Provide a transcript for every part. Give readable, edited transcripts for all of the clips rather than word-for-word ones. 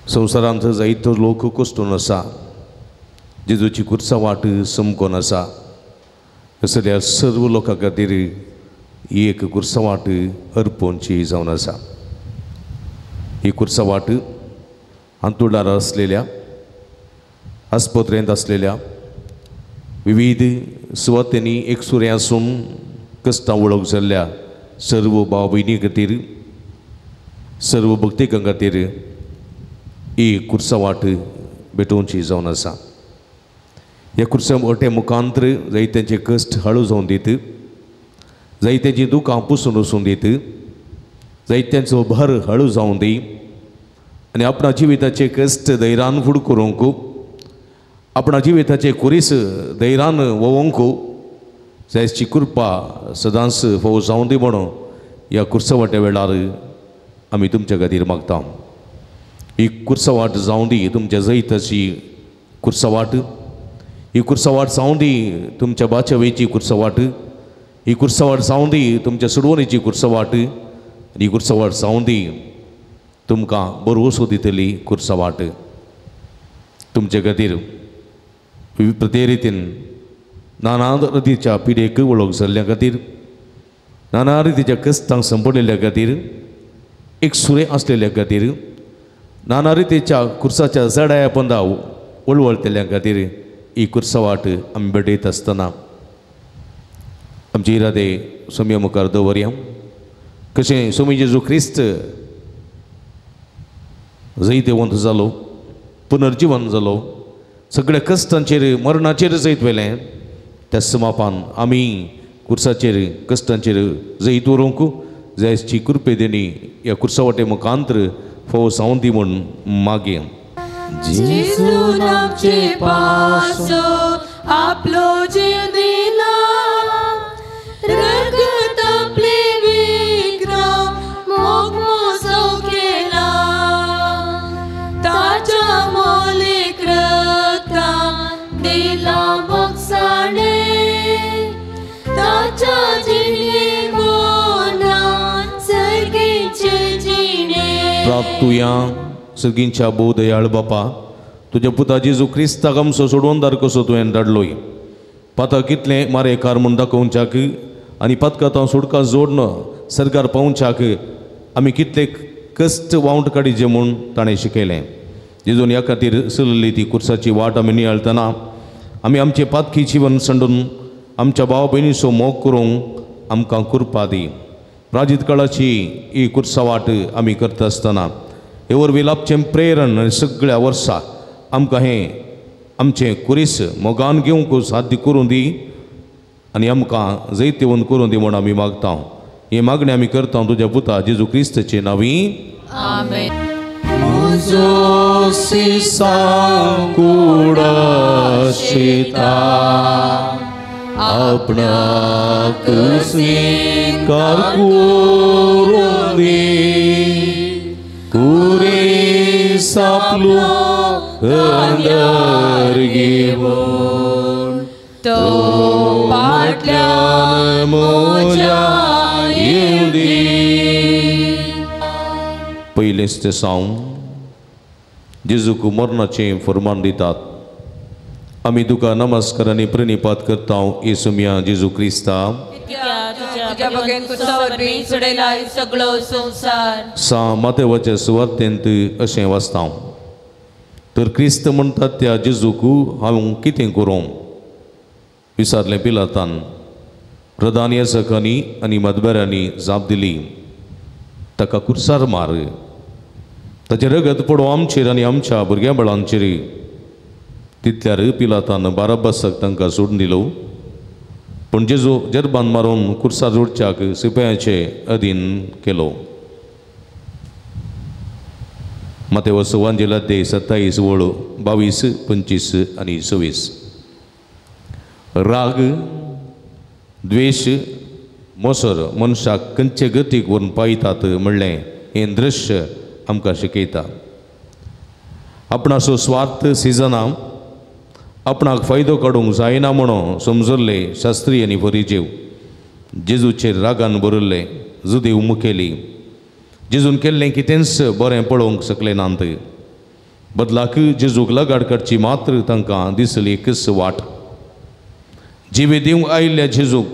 संवसारांत जायतो लोक कोसटून आसा, जेजूची कुर्सा वाट समकोन आसा. असल्या सर्व लोकां खातीर ही एक कुर्सा वाट अर्पोवची जावन आसा. ही कुर्सा वाट अंतुडार आसलेल्या, आस्पत्रेंत आसलेल्या, विविध सुवातेंनी एकसुरें आसून कश्टां वळख जाल्ल्या सर्व भाव भयणी खातीर, सर्व भक्तिकां खातीर ही कुर्सा वाट भेटोवची जावन आसा. ह्या कुर्सा वाटे मुखांतर जायत्यांचे कश्ट हळू जावन दीत, जायत्यांची दुकां पुसून वचून दीत, जायत्यांचो भर हळू जावन दी आनी आपणा जिविताचे कश्ट धैर्यान फुड करूंक, आपणा जिविताचे कुरीस धैर्यान वोवंक जायची कृपा सदांच फोव जावन दी म्हणून ह्या कुर्सा वाट्या वेळार आमी तुमच्या खातीर मागता. ही कुर्सा वाट जावन दी तुमच्या जैताची कुर्सा वाट, ही कुर्सा वाट जावन दी तुमच्या बाचवेची कुर्सा वाट, ही कुर्सा वाट जावन दी तुमच्या सुडवणीची कुर्सा वाट, आनी ही कुर्सा वाट जावन दी तुमकां बरोसो दितली कुर्सा वाट. तुमचे खातीर प्रत्येक रितीन नाना रितीच्या पिडेक वळख जाल्ल्या खातीर, नाना रितीच्या कश्टांक संपडलेल्या खातीर, एक सुरें आसलेल्या खातीर, नाना रितीच्या कुर्साच्या जडाया पंदा वळवळटल्या खातीर ही कुर्सा वाट आमी भेटयत आसतना आमचे इरादे सोम्या मुखार दवरया. कशें सोमी जेजू क्रिस्त जैतवंत जालो, पुनर्जिवन जालो, सगळ्या कश्टांचेर मरणाचेर जैत व्हेलें, त्या समापान आमी कुर्साचेर कश्टांचेर जैत व्हरूंक जायची कृपे देणी ह्या कुर्सा वाटे मुखांतर फोव जावन दी म्हूण मागया. जेजून आमचे पासो आपलो जीव दिला, रगत आपले विक्रम मोग मोजो केला, ताच्या मोलीक रगतान दिला मोगसाणे, ताच्या जिणे मोनान सर्गीचे जिणे. प्राप्तुया सगळींच्या भोव दयाळ बापा, तुज्या पुता जेजू क्रिस्ताक आमचो सोडवणदार कसो तुवें धाडलोय. पातक कितलें मारेकार म्हूण दाखोवच्याक आनी पातकांत सुटका जोडन सरकार पावच्याक आमी कितले कश्ट वावंट काडीचे म्हूण ताणें शिकयलें. जेजून ह्या खातीर चलयल्ली ती कुर्साची वाट आमी नियाळटना आमी आमचे पातकी जिवन सांडून आमच्या भाव भयणीचो मोग करूंक आमकां कृपा दी. प्राजीत काळाची ही कुर्सा वाट आमी करता आसतना हे वरवीं लाभचें प्रेरण आनी सगळ्या वर्सा आमकां हें आमचें कुरीस मोगान घेवंक साध्य करूं दी आनी आमकां जैतवंत करूं दी म्हूण आमी मागता. ही मागणी आमी करता तुज्या पुता जेजू क्रिस्ताचे नांवी, आमेन. म्हजो सिसांव कुडाशिता आपणाक स्वीकार करूं दी, कुरीस आपलो अंदर घेवन तो फाटल्यान म्हज्या येवं दी. पयलेंच तें सावन जेजूक मरणाचें फर्मान दितात. आमी तुका नमस्कार आनी प्रणिपात करता येसुमिया जेजू क्रिस्ता. सा मातेवाच्या सुवातेंत अशें वाचता, तर क्रिस्त म्हणटात त्या जेजूक हांव कितें करूं विचारलें पिलातान. प्रधान याजकांनी आनी मदबऱ्यांनी जाप दिली, ताका कुर्सार मार, ताचें रगत पडूं आमचेर आनी आमच्या भुरग्यां बाळांचेर. तितल्यार पिलातान बाराबासाक तांकां सोडून दिलो, पूण जेजू जर्बान मारून कुर्सार जोडच्याक सिपायांचे अधीन केलो. मातेव सुवांजेला 27 वळ 22, 25 आनी 26. राग, द्वेश, मोसर मनशाक खंयचे गतीक व्हरून पायतात म्हणलें हें दृश्य आमकां शिकयता. आपणाचो स्वार्थ सिजना आपणाक फायदो काडूंक जायना म्हणून समजल्ले शास्त्री आनी फरिजेव जेजूचेर रागान भरिल्ले जुदेव मुखेली जेजून केल्लें कितेंच बरें पळोवंक शकले नात. बदलाक जेजूक लगाड काडची मात्र तांकां दिसली एकच वाट. जिवे दिवंक आयिल्ल्या जेजूक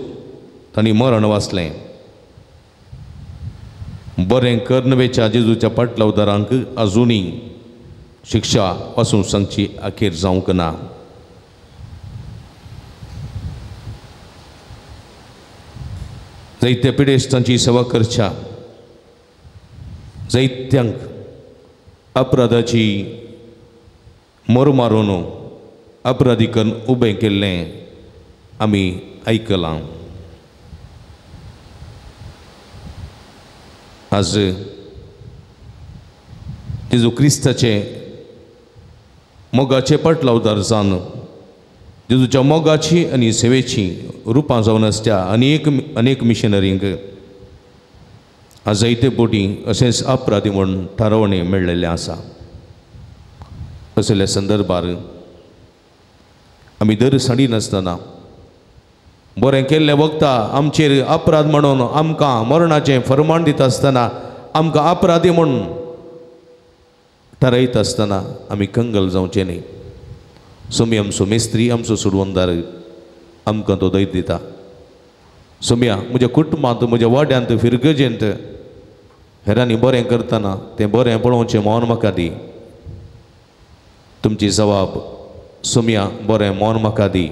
तांणी मरण वाचलें. बरें करनवेच्या जेजूच्या पाटलावदारांक अजुनूय शिक्षा वाचूंक सांगची अखेर जावंक ना. जायत्या पिडेस्तांची सेवा करच्या जायत्यांक अपराधाची मोर मारून अपराधी करून उबें केल्लें आमी आयकलां. आज जेजू क्रिस्ताचे मोगाचे पाटलावदार जावन जेजूच्या मोगाची आनी सेवेची रुपां जावन आसच्या अनेक अनेक मिशनरींक आज जायते बोटी अशेंच अपराधी म्हूण थारावणी मेळ्ळेलें आसा. असल्या संदर्भार आमी दर सांडिनासतना बरें केल्लें वखता आमचेर अपराध म्हणून आमकां मरणाचें फर्माण दिता आसतना आमकां अपराधी म्हूण थारायता आसतना आमी कंगल जावचें न्ही. सोमी आमचो मेस्त्री, आमचो सोडवणदार आमकां तो दैत दिता. सोम्या म्हज्या कुटुंबांत, म्हज्या वाड्यांत, फिरगजेंत हेरांनी बरें करतना तें बरें पळोवचें मौन म्हाका दी. तुमची जवाब सोम्या बरें मौन म्हाका दी.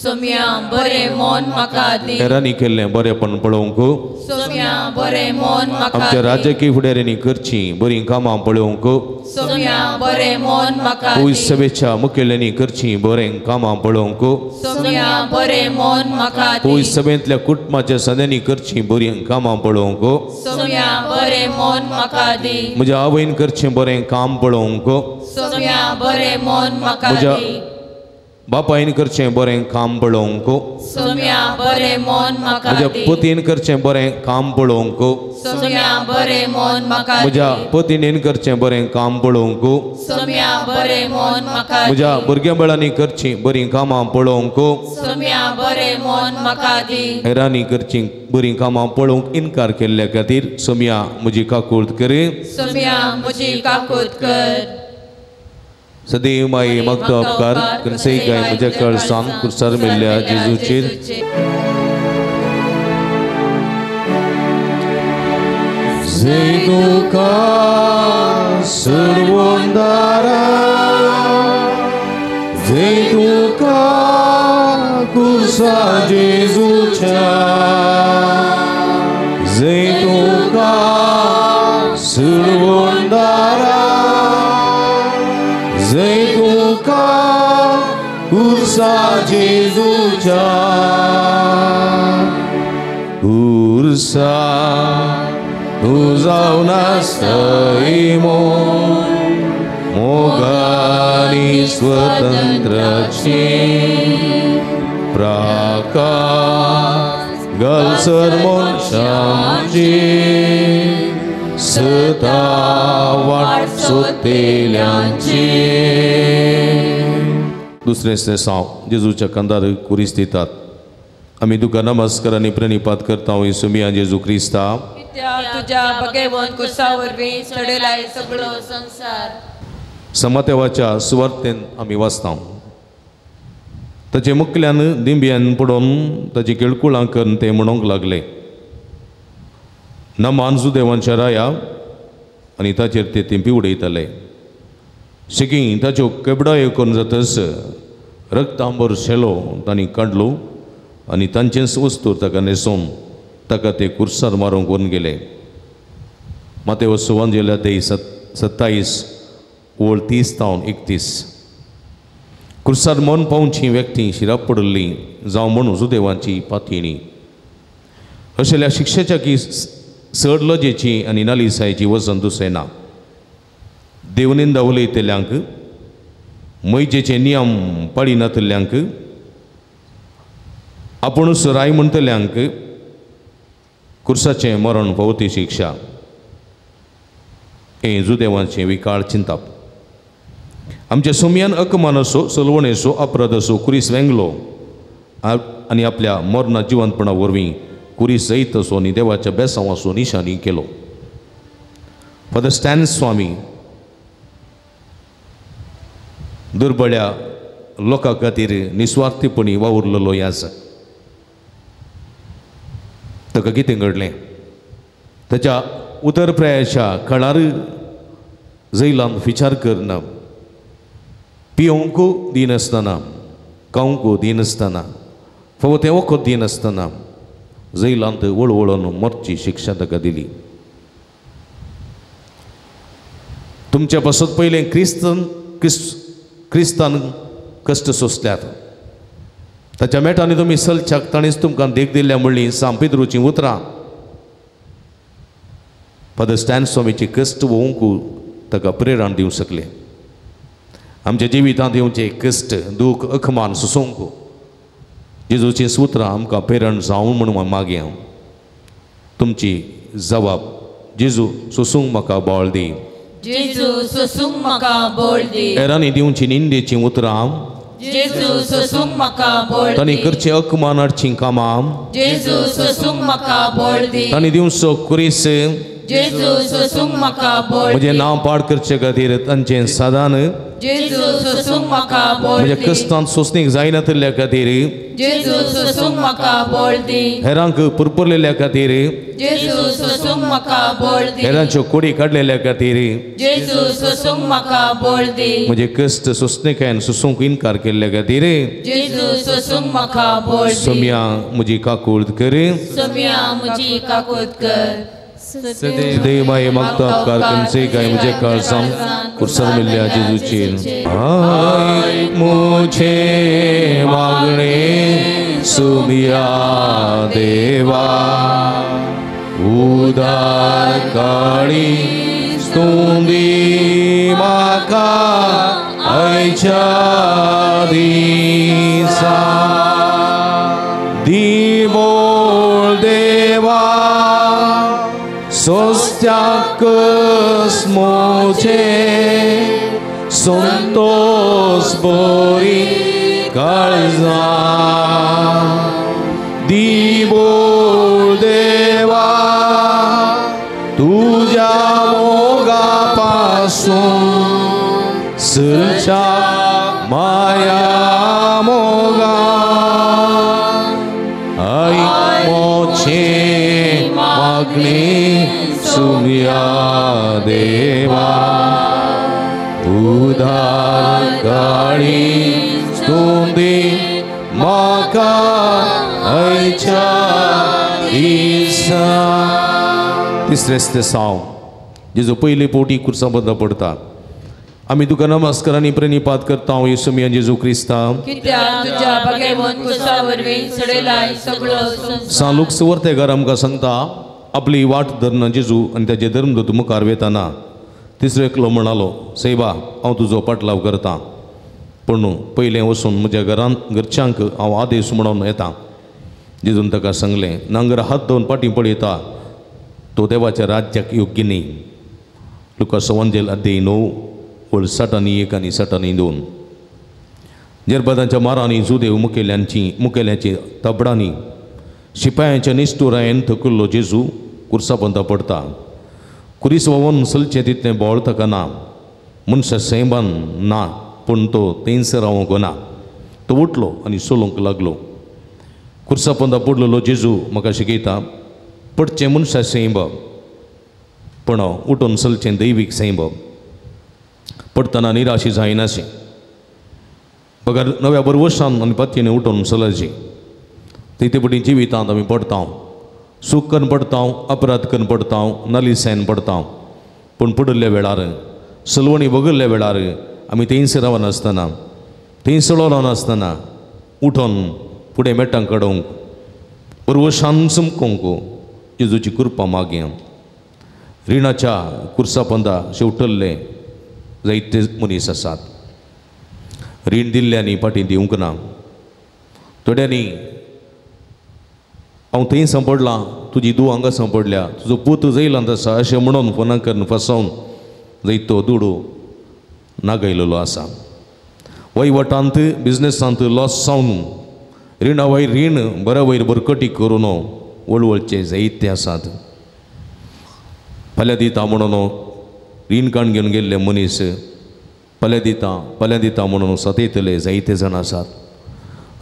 सोम्या बरें मौन म्हाका दी. हेरांनी केल्लें बरेंपण पळोवंक सोम्या बरें मौन म्हाका दी. आमच्या राजकीय फुडाऱ्यांनी करचीं बरीं कामां पळोवंक सोम्या बरें मौन म्हाका दी. सभेच्या मुखेल्यांनी करचीं बरें कामां पळोवंक सोम्या बरें मौन म्हाका दी. सभेंतल्या कुटुंबाच्या सद्यांनी करचीं बरीं कामां पळोवंक सोम्या बरें मौन म्हाका दी. म्हज्या आवयन करचें बरें काम पळोवंक सोम्या बरें मौन म्हाका दी. बापायन करचें बरें काम पळोवंक सोम्या बरें मौन म्हाका म्हज्या दी. पतीन करचें बरें काम पळोवंक सोम्या बरें मौन म्हाका दी. म्हज्या पतीणेन करचें बरें काम पळोवंक सोम्या बरें मौन म्हाका दी. म्हज्या भुरग्यां बाळांनी करचीं बरीं कामां पळोवंक सोम्या बरें मौन म्हाका दी. हेरांनी करचीं बरीं कामां पळोवंक इनकार केल्ल्या खातीर सोम्या म्हजी काकूळत कर. सोम्या म्हजी काकूळत कर. सदैव माये मागतो उपकार खंयचेय गाय म्हज्या कळसान कुर्सार मेल्ल्या जेजूचेर. जय तुका सोडवणदारा, जय तुका कुर्सा जेजूच्या, जय तुका सोडवणदारा, जय तुका कुर्सा जेजूच्या. कुर्सा तूं जावन आसतय मोगानी स्वतंत्राची प्राकार घालसर मनशांची सदा वाट सोदतल्यांची. दुसरें साव जेजूच्या कंदार कुरीस दितात. आमी तुका नमस्कार आनी प्रणिपात करता. सुमिया जेजू क्रिस्ता, तुज्या भगेवन कुर्सा वरवीं चडयलाय सगळो संवसार. समातेवाच्या सुवार्तेन आमी वाचता. ताचे मुखल्यान दिंब्यान पडोवन ताची केळकुळां करून ते म्हणूंक लागले, नमान जुदेवांच्या राया. आनी ताचेर ते तिंपी उडयताले. शेकी ताच्यो केबडायो करून जातच रक्तांबर शेलो तांणी काडलो आनी तांचेच वस्तूर ताका न्हेसोवन ताका ते कुर्सार मारूंक व्हरून गेले. मातेव सुवांजेल्या ते 27 ओळ 30 तावन 31. कुर्सार मन पावची व्यक्ती शिराप पडिल्ली जावं म्हणून जुदेवांची पातयेणी. अशेल्या शिक्षेच्या की चड लजेची आनी नालिसायेची वजन दुसरें ना. देवनिंदा उलयतल्यांक, मैजेचे नियम पाळिनातल्यांक, आपुणूच राय म्हणटल्यांक कुर्साचें मरण फावो ती शिक्षा. हें जुदेवांचें विकाळ चिंताप. आमच्या सोमयान अकमानाचो, सलवणेचो, अपराधाचो कुरीस वेंगलो आनी आपल्या मरणा जिवंतपणा वरवीं कुरीस जैत असो आनी देवाच्या बेसांवाचो निशाणी केलो. फादर स्टॅन स्वामी दुर्बळ्या लोकां खातीर निस्वार्थीपणी वावुरलेलो याजक. ताका कितें घडलें? ताच्या उतरप्रायाच्या काळार जैलान विचार करना, पिवंक दिनासतना, खावंक दिनासतना, फावो तें वखद दिनासतना जैलांत वळवळून मरची शिक्षा ताका दिली. तुमच्या पासत पयलें क्रिस्तान कश्ट सोंसल्यात, ताच्या मेटांनी तुमी सलच्याक ताणेंच तुमकां देख दिल्या म्हणली सांत पेद्रूचीं उतरां. फादर स्टॅन स्वामीची कश्ट वोवंक ताका प्रेरणा दिवंक शकले. आमच्या जिवितांत येवचे कश्ट, दूख, अखमान सोंसूंक जेजूचीं सुत्रां आमकां प्रेरण जावं म्हणून मागीं हांव. तुमची जबाब जेजू सोसूंक म्हाका बळ दी, जेजू सोसूंक म्हाका बळ दी. हेरांनी दिवची निंदेचीं उतरां, जेजू सोसूंक म्हाका बळ दी. तांणी करचें अकमानाचीं कामां, जेजू सोसूंक म्हाका बळ दी. तांणी दिवचो कुरीस, जेजू सोसूंक म्हाका बळ दी. म्हजें नांव पाड करचे खातीर तांचें सादान, जेजू सोसूंक म्हाका बळ दी. म्हज्या कश्टांत सोंसणीक जायनातिल्ल्या खातीर, जेजू सोसूंक म्हाका बळ दी. हेरांक पुरपुरलेल्या खातीर, जेजू सोसूंक म्हाका बळ दी. हेरांच्यो कोडी काडलेल्या खातीर, जेजू सोसूंक म्हाका बळ दी. म्हजे कश्ट सोंसणीकायेन सोसूंक इनकार केल्ल्या खातीर, जेजू सोसूंक म्हाका बळ दी. सोम्या म्हजी काकूळत कर, सोम्या म्हजी काकूळत कर. सदैव माये मागता उपकार तुमचे काय म्हजे काळजान कुर्सार मेल्ल्या जेजूचेर. आयक मुझे मागणे सुमिया देवा, उदार काळी स्तुती म्हाका आयच्या दिसा. दिवोळ देवा सोस्त्याक मोचे संतोष बोरी काळजा. दिवोळ देवा तुझ्या मोगा पासून सरच्या माया मोगा. आई मोचे मागणे सुमिया देवा, उदार काळी स्तुती म्हाका आयच्या दिसा. तिसरें साव जेजू पयले पोटी कुर्सा बंद पडटा. आमी तुका नमस्कार आनी प्रणिपात करता येसुमिया जेजू क्रिस्ता, कित्याक तुज्या भागेवन कुर्सा वरवीं सडयलाय सगळो संवसार. सांत लूक सुवार्तेकार आमकां सांगता आपली वाट धरना जेजू आनी ताजे धर्मदूत मुखार वेताना तिसरो एकलो म्हणालो, सैबा हांव तुजो पाटलाव करता, पूण पयलें वचून म्हज्या घरांत घरच्यांक हांव आदेश म्हणून येता. जेजून ताका सांगलें, नांगर हात धरून फाटीं पळयता तो देवाच्या राज्याक योग्य न्ही. लुका वंजेल अध्याय 9 वळ 61 आनी 62. जेरबादांच्या मारांनी जुदेव मुखेल्यांची तबडांनी शिपायांच्या निश्ठुरायेन थकिल्लो जेजू कुर्सापंता पडटा. कुरीस व्हांवून चलचें तितलें बळ ताका ना, मनशा सैमान ना, पूण तो थंयसर रावंक ना. तो उठलो आनी चलूंक लागलो. कुर्सापंता पडलेलो जेजू म्हाका शिकयता, पडचें मनशा सैम पूण उठून चलचें दैवीक सैम. पडटना निराशी जायनाशें, बगर नव्या बरवशान आनी पत्तीने उठून चलचें. तेते पटी जिवितांत आमी पडता, सूख करून पडता, अपराध करून पडता, नलिसायन पडता, पूण पडिल्ल्या वेळार सलवणी बगल्ल्या वेळार आमी थंयसर रावनासतना, थंयसर रावनासतना उठून फुडें मेटां काडूंक बरवशान चमकोंक जेजूची कृपा मागया. रिणाच्या कुर्सापंदा शेवटल्ले जायते मनीस आसात. रीण दिल्ल्यांनी फाटीं दिवंक ना. थोड्यांनी हांव थंय सांपडलां, तुजी धूव हांगा सांपडल्या, तुजो पूत जैलांत आसा अशें म्हणून फोनां करून फसोवन जैतो दुडू नागयलेलो आसा. वहिवटांत बिजनेसांत लॉस जावन रिणा वयर रीण बऱ्या वयर बरकटी करून वळवळचे जायते आसात. फाल्यां दिता म्हणून रीण काण घेवन गेल्ले मनीस फाल्यां दिता फाल्यां दिता म्हणून सतयतले जायते जाण आसात.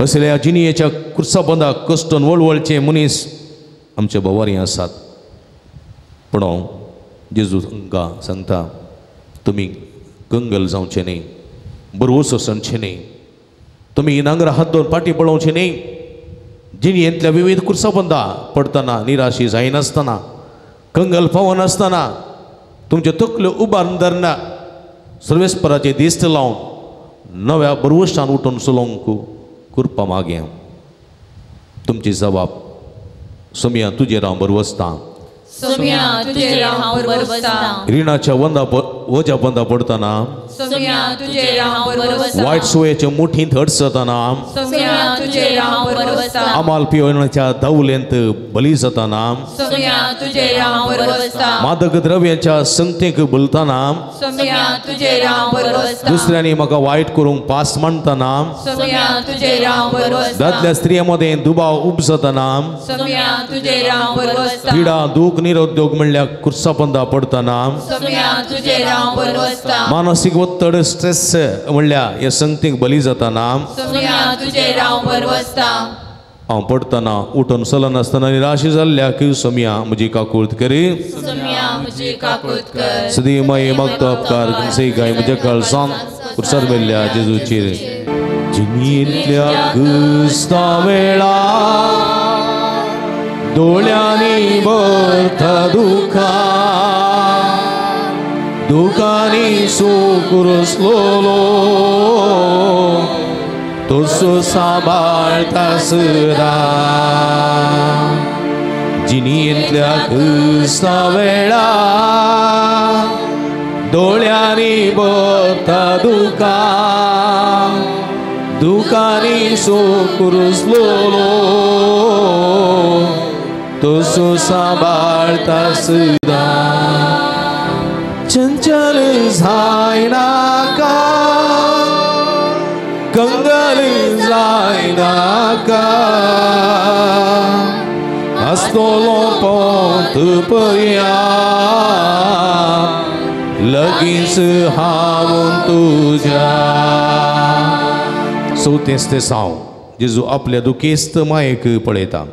असल्या जिणयेच्या कुर्सा बंदाक कश्टन वळवळचे मनीस आमचे भोवारी आसात. पूण जेजू तांकां सांगता, तुमी कंगल जावचें न्ही, बरवसो सांगचें न्ही, तुमी नांगरा हात दवरून पाटी पळोवचें न्ही. जिणयेंतल्या विविध कुर्साबंदा पडटना निराशी जायनासतना, कंगल पावनासतना, तुमच्यो तकल्यो उबारून धरना, सर्वेस्पराचे दिस्त लावन नव्या बरवशान उठून चलोवंक कृपा मागया. तुमची जबाब सोमया तुजेर हांव बरवसतां. रिणाच्या वंदा वज्या बंदा पडटना, वायट सोयेच्या मुठींत अडचतना, आमाल पिवण्याच्या दावलेंत बली जातना, मादक द्रव्याच्या संगतेक बोलतना, दुसऱ्यांनी म्हाका वायट करूंक पास मांडटना, दादल्या स्त्रियां मदें दुबाव उपजतना, पिडा दूख निरुद्योग म्हणल्यार कुर्सापंदा पडटना, मानसीक ಒತ್ತಡ स्ट्रेस म्हणल्यार ह्या संगतीक बली जातना, हांव पडटना उठून चलनासतना निराशी जाल्ल्या की सोमया म्हजी काकूळत करी. सदी माये मागतो अपकार खंयचेय गाय म्हज्या काळजान कुर्सार मेल्ल्या जेजूचेर. जिणेंतल्या क्रिस्ता वेळा दोळ्यांनी भरता दुखां, दुखांनी सुकुरसलोलो तसो सांबाळता सदां. जिणेंतल्या क्रिस्ता वेळा दोळ्यांनी भरता दुखां, दुखांनी सुकुरसलोलो तसो सांबाळता सदां. चंचल जायनाका, कंगल जायनाका, आसतलो पोंत पया लगीच हांव तुज्या. चवथेंच तें साव जेजू आपल्या दुखेस्त मायेक पळयता.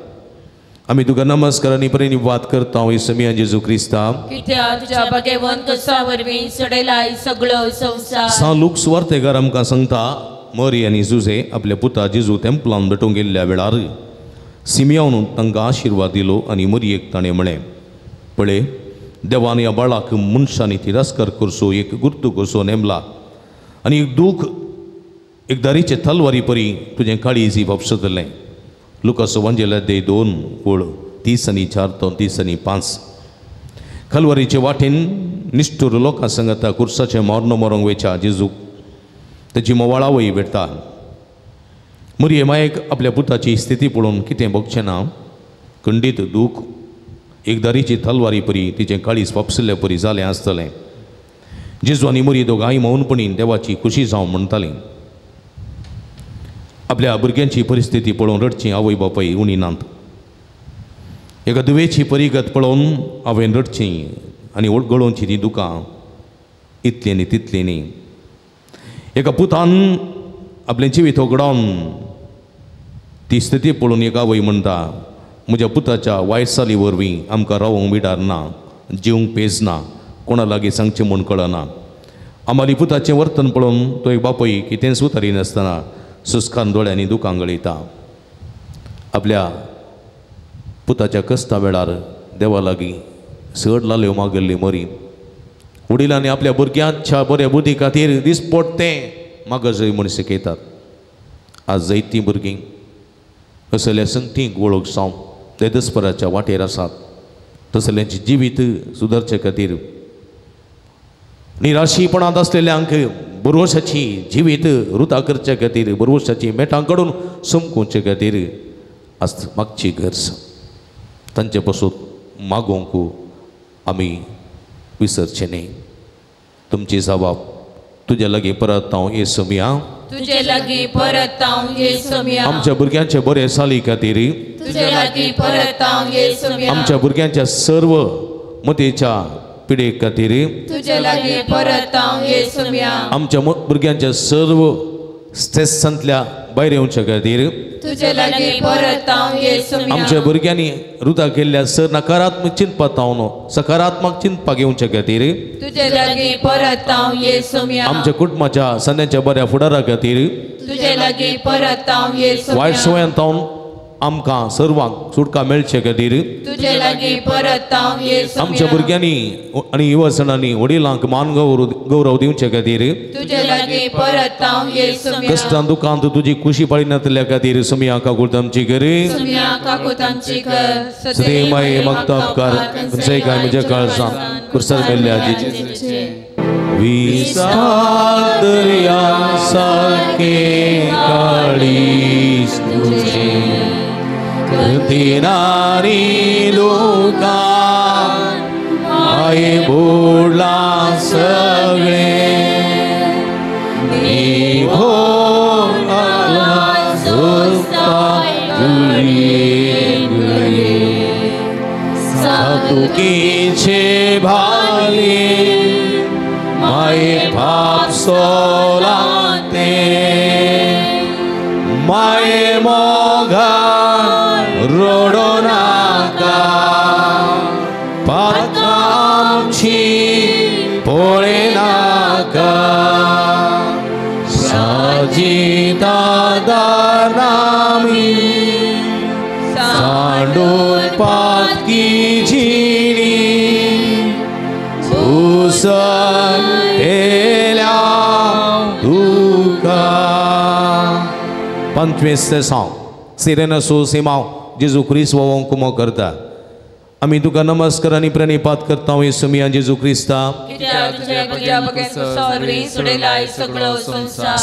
आमी तुका नमस्कार आनी प्रेनिवाद करता इसमिया जेजू क्रिस्ता. सां लूक सुवार्तेकार आमकां सांगता, मरी आनी जुजे आपल्या पुता जेजू तेंपलान भेटूंक गेल्ल्या वेळार सिमियावन तांकां आशिर्वाद दिलो आनी मरयेक ताणें म्हळें, पळय देवान ह्या बाळाक मनशांनी तिरस्कार करचो एक गुर्तू कसो नेमला आनी एक दूख एक दारीचे तलवारी परी तुजें काळीज वापसतलें. लुकास वांजेला दे 2 ओळ 30 आनी 4 तो 30 आनी 5. खलवारीचे वाटेन निश्ठूर लोकां सांगता कुर्साचें मर्ण मरोंक वेच्या जेजूक तेजी मोवाळावय भेटता. मरये मायेक आपल्या पुताची स्थिती पळोवन कितें भोगचें ना, खंडीत दूख एक दारीची तलवारी परी तिचें काळीज वापसिल्ले परी जालें आसतलें. जेजू आनी मरी दोगांय मौनपणीन देवाची खुशी जावं म्हणटालीं. आपल्या भुरग्यांची परिस्थिती पळोवन रडची आवय बापाय उणी नात. एका दुवेची परिगत पळोवन हांवें रडची आनी गळोवची ती दुकां इतली न्ही तितली न्ही. एका पुतान आपलें जिवीत होगडावन ती स्थिती पळोवन एक आवय म्हणटा, म्हज्या पुताच्या वायट चाली वरवीं आमकां रावोंक विडार ना, जिवंक पेज ना, कोणा लागीं सांगचें म्हूण कळना. आमाली पुताचें वर्तन पळोवन तो एक बापूय कितेंच उतरिनासतना सुस्कान दोळ्यांनी दुकां गळयता. आपल्या पुताच्या कश्टा वेळार देवा लागीं चड लाल्यो मागल्ली मरी वडिलांनी आपल्या भुरग्यांच्या बऱ्या बुद्धी खातीर दिसपडटें मागजय म्हूण शिकयतात. आज जायतीं भुरगीं असल्या संगतींक वळख जावन ते दसपराच्या वाटेर आसात. तसल्यांचें जिवीत सुदारचे खातीर निराशीपणांत आसलेल्यांक बरोवशाची जिवीत रुता करचे खातीर, बरोवशाची मेटां कडून समकोवचे खातीर आज मागची गरज. तांचे पासून मागोवंक आमी विसरचें न्ही. तुमची जबाब तुज्या लागीं परत हांव येसुया, तुजे लागीं परत हांव येसुया. आमच्या भुरग्यांचे बरे चाली खातीर तुजे लागीं परत हांव येसुया. आमच्या भुरग्यांच्या सर्व मतेच्या पिडे खातीर तुजे लागीं परत येसुम्या आमच्या भुरग्यांच्या सर्व स्ट्रेसांतल्या भायर येवच्या खातीर तुजे लागीं परत येसुम्या आमच्या भुरग्यांनी रुता केल्ल्या सर नकारात्मक चिंतपा तावन सकारात्मक चिंतपाक येवच्या खातीर तुजे लागीं परत येसुम्या आमच्या कुटुंबाच्या संद्यांच्या बऱ्या फुडारा खातीर तुजे लागीं परत येसुम्या वायट सवयान तावन आमकां सर्वांक सुटका मेळचे खातीर तुजे लागीं परत येसुम्या आमच्या भुरग्यांनी आनी युवसणांनी वडिलांक मान गौरव दिवचे खातीर तुजे लागीं परत येसुम्या कश्टान दुखांत तुजी खुशी पाळिनातल्या खातीर सुम्या काकूट आमची करी सुम्या काकूट आमची कर सदैव माये मागता उपकार खंयचेय काय म्हज्या काळजान कुर्सार मेल्ल्या जेजूचे विसाल दर्या सारकें काळीज तुजें तिनारी लोकां माये बुडलां सगळें निभोग आला सोसता घडये घडये सातुकीचे भाले माये पाप सोलां तें माये मोगान रडो नाका पात्रां आमची पळयनाका साजिता दारामी सांडून पातकी जिणी उसयल्या तुका. 25 तेसांव सिरेनसो सिमांव जेजू क्रिस्त वोंक कुमो करता. आमी तुका नमस्कार आनी प्रणिपात करता येसुमिया जेजू क्रिस्ता.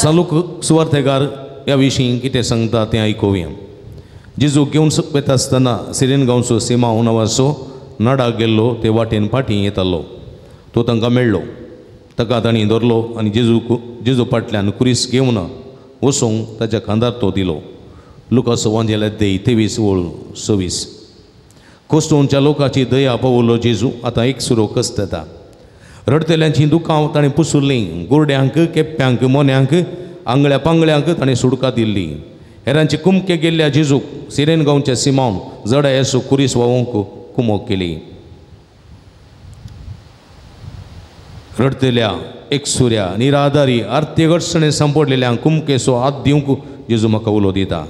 सालूक सुवार्थेकार ह्या विशीं कितें सांगता तें आयकुया. जेजू घेवन वता आसतना सिरेन गांवचो सिमांव नांवाचो नडाक गेल्लो ते वाटेन फाटीं येतालो. तो तांकां मेळ्ळो. ताका तांणी धरलो आनी जेजू फाटल्यान कुरीस घेवन वचूंक ताच्या खांदार तो दिलो. लुकास वांजेला देई 23:26. कोस्टोनच्या लोकांची दया पावलो जेजू आतां एक सुरो कस्ट येता. रडतेल्यांची दुकां ताणें पुसुल्लीं. गोरड्यांक केप्प्यांक मोन्यांक आंगळ्या पांगळ्यांक ताणें सुडका दिल्ली. हेरांची कुमके गेल्ल्या जेजूक सिरेन गांवच्या सिमावन जडा येसू कुरीस वावोंक कुमोक केली. रडतेल्या एकसुऱ्या निराधारी आर्थीक अडचणे सांपडलेल्या कुमकेसो हात दिवंक जेजू म्हाका उलो दिता.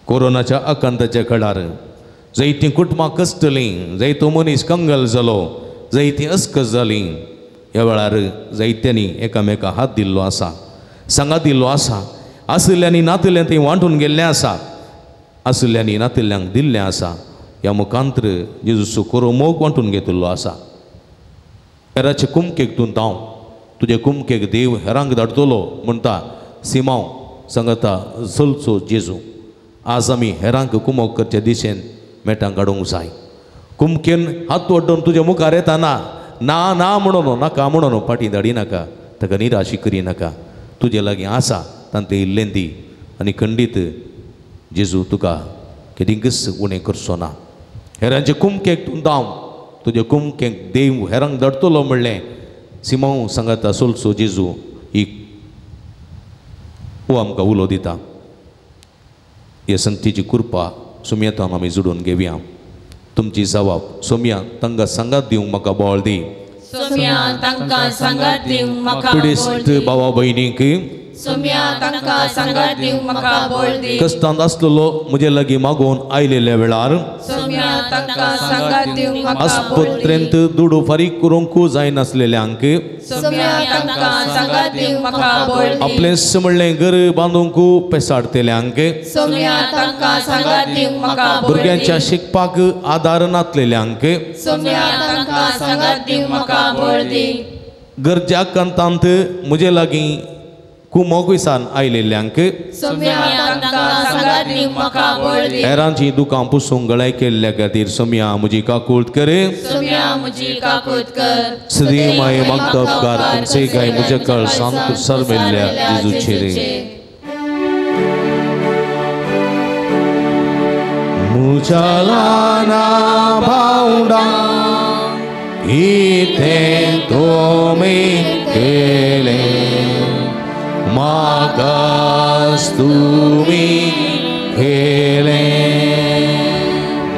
कोरोनाच्या आकांताच्या कडार जैतीं कुटुंबां कश्टलीं, जैतो मनीस कंगल जालो, जैतीं अस्कस जालीं, ह्या वेळार जायत्यांनी एकामेका हात दिल्लो आसा, सांगात दिल्लो आसा. आशिल्ल्यांनी नातिल्ल्यां थंय वांटून गेल्लें आसा, आशिल्ल्यांनी नातिल्ल्यांक दिल्लें आसा. ह्या मुखांत्र जेजूचो कोरो मोग वांटून घेतिल्लो आसा. हेराचे कुमकेक तूं धांव, तुजे कुमकेक देव हेरांक धाडटलो म्हणटा सिमांव सांगता चलचो जेजू. आज आमी हेरांक कुमोक करचे दिशेन मेटां काडूंक जाय. कुमकेन हात वड्डून तुज्या मुखार येता ना ना ना म्हणून नाका म्हणून फाटीं धाडी नाका, ताका निराशी करी नाका. तुजे लागीं आसा तांतलें इल्लें दी आनी खंडीत जेजू तुका केदींकच उणें करचो ना. हेरांचे कुमकेक तूं धांव, तुजे कुमकेक देव हेरांक धाडटलो म्हणलें सिमांव सांगाता सोलसो जेजू ही हो आमकां उलो दिता. हे संगतीची कृपा सुमयेतान आमी जुडून घेवया. तुमची जबाब सोम्या तांकां सांगात दिवंक म्हाका बळ दी. सोम्या तांकां सांगात दिवंक म्हाका पिडेस्त भावा भयणींक सोम्या तांकां सांगात दिवंक म्हाका बळ दी. कश्टांत आसलेलो म्हजे लागीं मागून आयलेल्या वेळार सोम्या तांकां सांगात दिवंक म्हाका आस्पत्रेंत दुडू फारीक करूंक जायनासलेल्यांक सोम्या तांकां सांगात दिवंक म्हाका बळ दी. आपलेंच म्हणलें घर बांदूंक पेसाडतेल्यांक सोम्या तांकां सांगात दिवंक म्हाका बळ दी. भुरग्यांच्या शिकपाक आदार नातलेल्यांक सोम्या तांकां सांगात दिवंक म्हाका बळ दी. गरज्या कांतांत म्हजे लागीं कुमोक विसान आयलेल्यांक सोम्या तांकां सांगात दिवंक म्हाका बळ दी. हेरांची दुकां पुसूंक गळाय केल्ल्या खातीर सोम्या म्हजी काकूळत करे. सोम्या म्हजी काकूत कर. सदैव माये मागता उपकार खंयचेय काय म्हज्या काळजांत कुर्सार मेल्ल्या जेजूचेर. म्हज्या ल्हाना भावंडां कितें तुमी केलें म्हाकाच तुमी केलें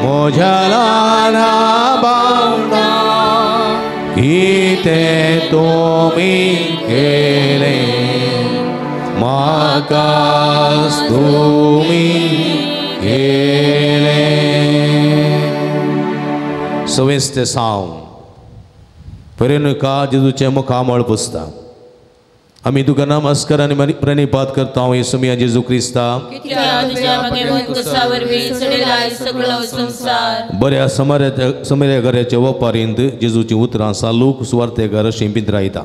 म्हज्या ल्हान भावना कितें तुमी केलें म्हाकाच तुमी केलें. सवेस्ते साव परेनुका जेजूचें मुखामळ पुसता. आमी तुका नमस्कार आनी प्रणिपात करता येसुमिया जेजू क्रिस्ता. बऱ्या समार्या घराच्या वपारींत जेजूची उतरां सालूक सुवार्तेकार अशीं पिंतरायता.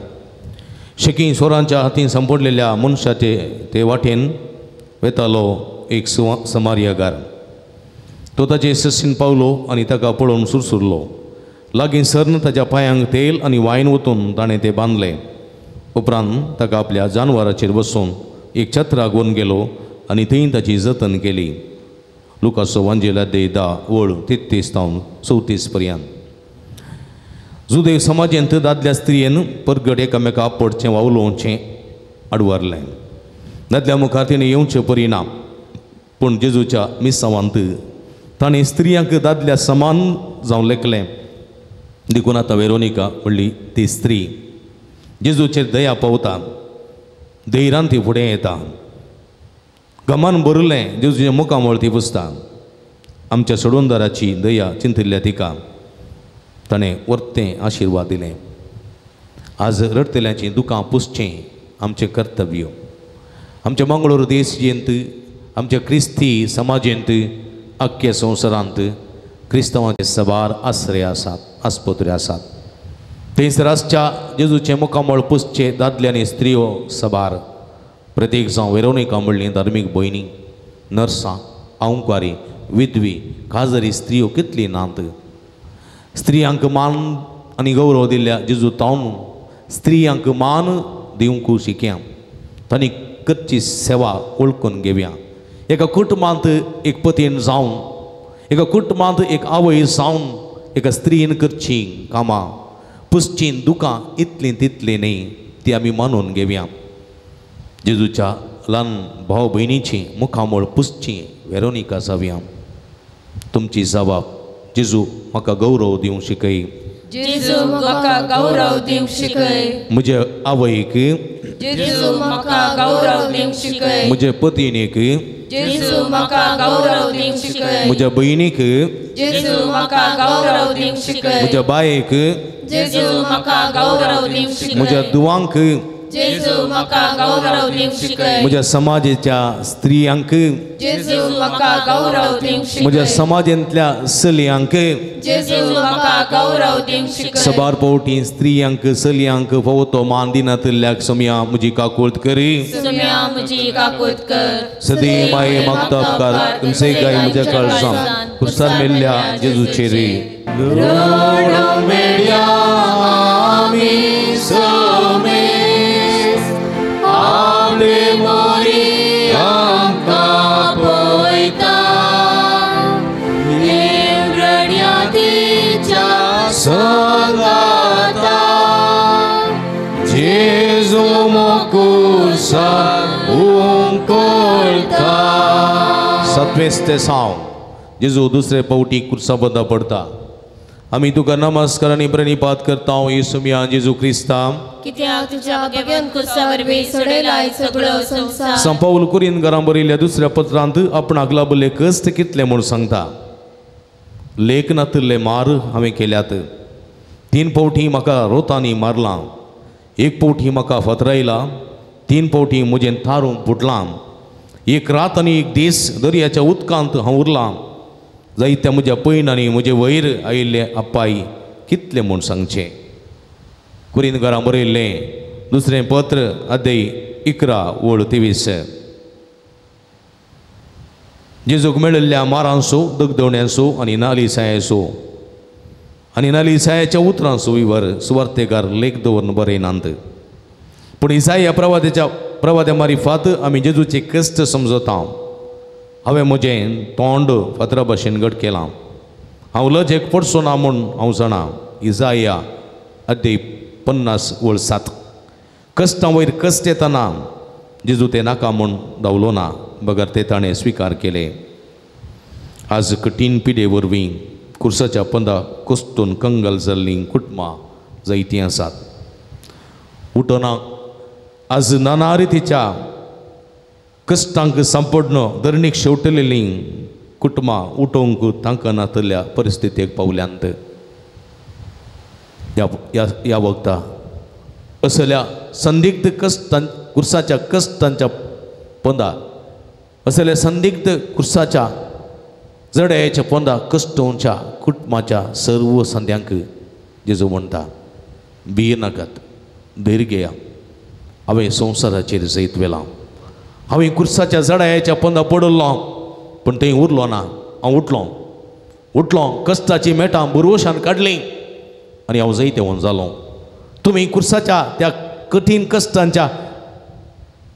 शेकी सोरांच्या हातीन संपडलेल्या मनशाचे ते वाटेन वेतालो एक समार्यागार. तो ताचे ससीन पावलो आनी ताका पळोवन सुरसुरलो. लागीं सरन ताच्या पांयांक तेल आनी वायन ओतून ताणें तें बांदलें. उपरांत ताका आपल्या जानवराचेर बसून एक छत्राक व्हरून गेलो आनी थंय ताची जतन केली. लुकासो वांजेल अध्याय 10 वळ 33 तावन 34 पर्यंत. जुदेव समाजेंत दादल्या स्त्रियेन परगट एकामेका आपडचें वा उलोवचें आडवारलें. दादल्या मुखार तिणें येवचें परी ना. पूण जेजूच्या मिसावांत ताणें स्त्रियांक दादल्या समान जावन लेखलें. देखून आतां वेरोनिका म्हणली ती स्त्री जेजूचेर दया पावता, धैर्यान ती फुडें येता. गमान भरलें जेजूचें मुखामळ ती पुसता. आमच्या सोडूनदाराची दया चिंतिल्ल्या तिका ताणें वर्तें आशिर्वाद दिलें. आज रडटल्यांचीं दुकां पुसचें आमचें कर्तव्य. आमच्या मंगळूर देशजेंत, आमच्या क्रिस्ती समाजेंत, आख्ख्या संवसारांत क्रिस्तांवाचे सबार आसरे आसात, आस्पत्रे आसात. थंयसर आसच्या जेजूचें मुखामळ पुसचें दादले आनी स्त्रियो सबार. प्रत्येक जावं वेरोनिका म्हणली धार्मीक भयणी, नर्सां, आंवकारी, विधवी, काजरी स्त्रियो कितली नात. स्त्रियांक मान आनी गौरव दिल्ल्या जेजू तावन स्त्रियांक मान दिवंक शिकया. तांणी करची सेवा वळखून घेवया. एका कुटुंबांत एक पतीन जावन, एका कुटुंबांत एक आवय जावन एका स्त्रीन करची कामां, पुसचीं दुकां इतलीं तितलीं न्ही, ती आमी मानून घेवया. जेजूच्या ल्हान भाव भयणीची मुखामळ पुसची वेरोनिका जावया. तुमची जबाब जेजू म्हाका गौरव दिवंक शिकय. जेजू म्हाका गौरव दिवंक शिकय. म्हजे आवयक जेजू म्हाका गौरव दिवंक शिकय. म्हजे पतीणेक जेजू म्हाका गौरव दिवंक शिकय. म्हज्या भयणीक जेजू म्हाका गौरव दिवंक शिकय. म्हज्या बायेक जेजू म्हाका गौरव दिवंक शिकय. म्हज्या दुवांक जेजू म्हाका गौरव दिवंक शिकय. म्हज्या समाजाच्या स्त्रियांक जेजू म्हाका गौरव दिवंक शिकय. म्हज्या समाजांतल्या चलयांक जेजू म्हाका गौरव दिवंक शिकय. सबार पावटी स्त्रियांक चलयांक फावो तो मान दिनातिल्ल्याक सोम्या म्हजी काकूळत करी. सोम्या म्हजी काकूळत कर. सदी माये मागता उपकार तुमचे गाय म्हज्या काळजान कुर्सार मेल्ल्या जेजूचेर. संगाता जेजू मोकुसा उंकोळता. सत्वेस्ते साव जेजू दुसरे पावटी कुर्सा बंदा पडता. आमी तुका नमस्कार आनी प्रणिपात करता येसुमिया जेजू क्रिस्ता. कित्याक तुज्या भगवान कुर्सा वरवीं सोडयलाय सगळो संवसार. संत पावल कुरिंथकारांक बरयल्ल्या दुसऱ्या पत्रांत आपणाक लाभले कश्ट कितले म्हूण सांगता. लेख नातिल्ले मार हांवें केल्यात. 3 पावटी म्हाका रोतांनी मारलां, 1 पावटी म्हाका फातरायला, 3 पावटी म्हजें थारूं फुटलां. 1 रात आनी 1 दीस दर्याच्या उदकांत हांव उरलां. जायत्या म्हज्या पयणांनी म्हजे वयर आयिल्ले अपाय कितले म्हूण सांगचें. कुरिंथकारांक बरयल्लें दुसरें पत्र अध्याय 11 वळ 23. जेजूक मेळिल्ल्या मारांचो, दगदवण्यांचो आनी नालिसायाचो आनी नालिसायाच्या उतरांचो विवर सुवार्तेकार लेख दवरून बरयनात. पूण इसाया प्रवाद्याच्या प्रवाद्या मारिफात आमी जेजूचे कश्ट समजता. हांवें म्हजें तोंड फातरा भशेन घट केलां. हांव लजेक पडचो ना म्हूण हांव जाणा. इजाया अध्याय 50 वळ 7. कश्टां वयर कश्ट येतना जेजू ते नाका म्हूण धांवलो ना, बगर ते ताणें स्विकार केले. आज कठीण पिडे वरवीं कुर्साच्या पंदा कोसतून कंगाल जाल्लीं कुटुंबां जायतीं आसात. उठना आज नाना रितीच्या कश्टांक सांपडण धरणीक शेवटलेलीं कुटुंबां उठोवंक तांकां नातल्या परिस्थितीक पावल्यांत. ह्या वखता असल्या संदिग्ध कश्टां कुर्साच्या कश्टांच्या पोंदा, असल्या संदिग्ध कुर्साच्या जड्याच्या पोंदा कश्टोवच्या कुटुंबाच्या सर्व संद्यांक जेजू म्हणटा, भिये नाकात, धैर्य घेया, हांवें संवसाराचेर जैत व्हेलां. हांवें कुर्साच्या जडायाच्या पोंदा पडलो पूण थंय उरलो ना, हांव उठलो उठलो, कश्टाची मेटां बुरवशान काडली आनी हांव जैतेवन जालो. तुमी कुर्साच्या त्या कठीण कश्टांच्या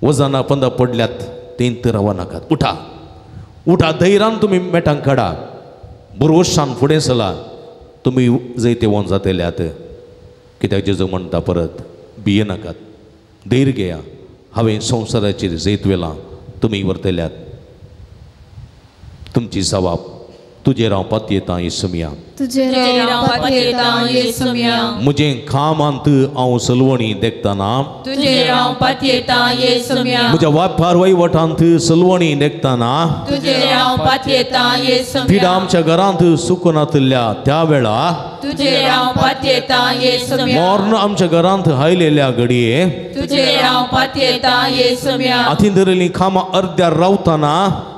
वजना पंदा पडल्यात थंय तर रावनाकात. उठा उठा, धैर्यान तुमी मेटांक काडा, बुरवशान फुडें चला, तुमी जैतेवन जातल्यात. कित्याक जेजू म्हणटा परत, भिये नाकात, धैर्य घेया, हांवें संवसाराचेर जैत व्हेलां, तुमी व्हरतल्यात. तुमची जबाब तुजेर हांव पातयेतां येसुमिया, तुजेर हांव पातयेतां येसुमिया. म्हजें कामांत हांव सलवणी देखतना, तुजेर हांव पातयेतां येसुमिया. म्हज्या वापार वयवटांत सलवणी देखतना, तुजेर हांव पातयेतां येसुमिया. पिडा आमच्या घरांत सुकनातल्या त्या वेळा, तुजेर हांव पातयेतां येसुमिया. मर्ण आमच्या घरांत हायलेल्या घडये, तुजेर हांव पातयेतां येसुमिया. हातीन धरिल्लीं कामां अर्द्यार रावतना,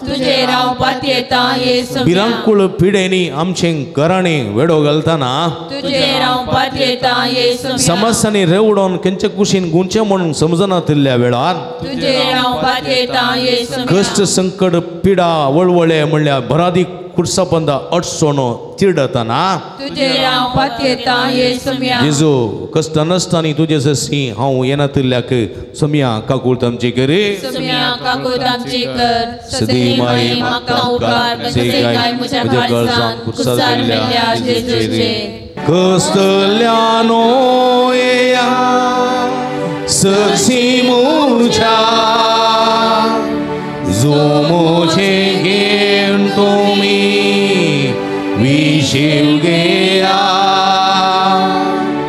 तुजेर हांव पातयेतां येसुमिया. भिरांकूळ पिडेनी आमचें घराणें वेडो घालतना, तुजेर हांव पातयेतां येसुमिया. समस्यांनी रेवडोन खंयचे कुशीन गुंचें म्हणून समजनातिल्ल्या वेळार, तुजेर हांव पातयेतां येसुमिया. कश्ट संकट पिडा वळवळे म्हणल्यार भरादी कुर्सापंदा अडचणो चिडतना, तुजेर हांव पातयेतां येसुमिया. जेजू कश्ट नासतना तुजे सशी हांव येनातिल्ल्याक सोमिया काकूळ आमची करी, सोमिया काकूळ आमची कर. सदैव म्हाका उपकार म्हज्या काळजान कुर्सार मेल्ल्या जेजूचे. कश्टल्यानो येया सरशी म्हज्या, जो म्हजें घेवन तुमी विशीव घेया,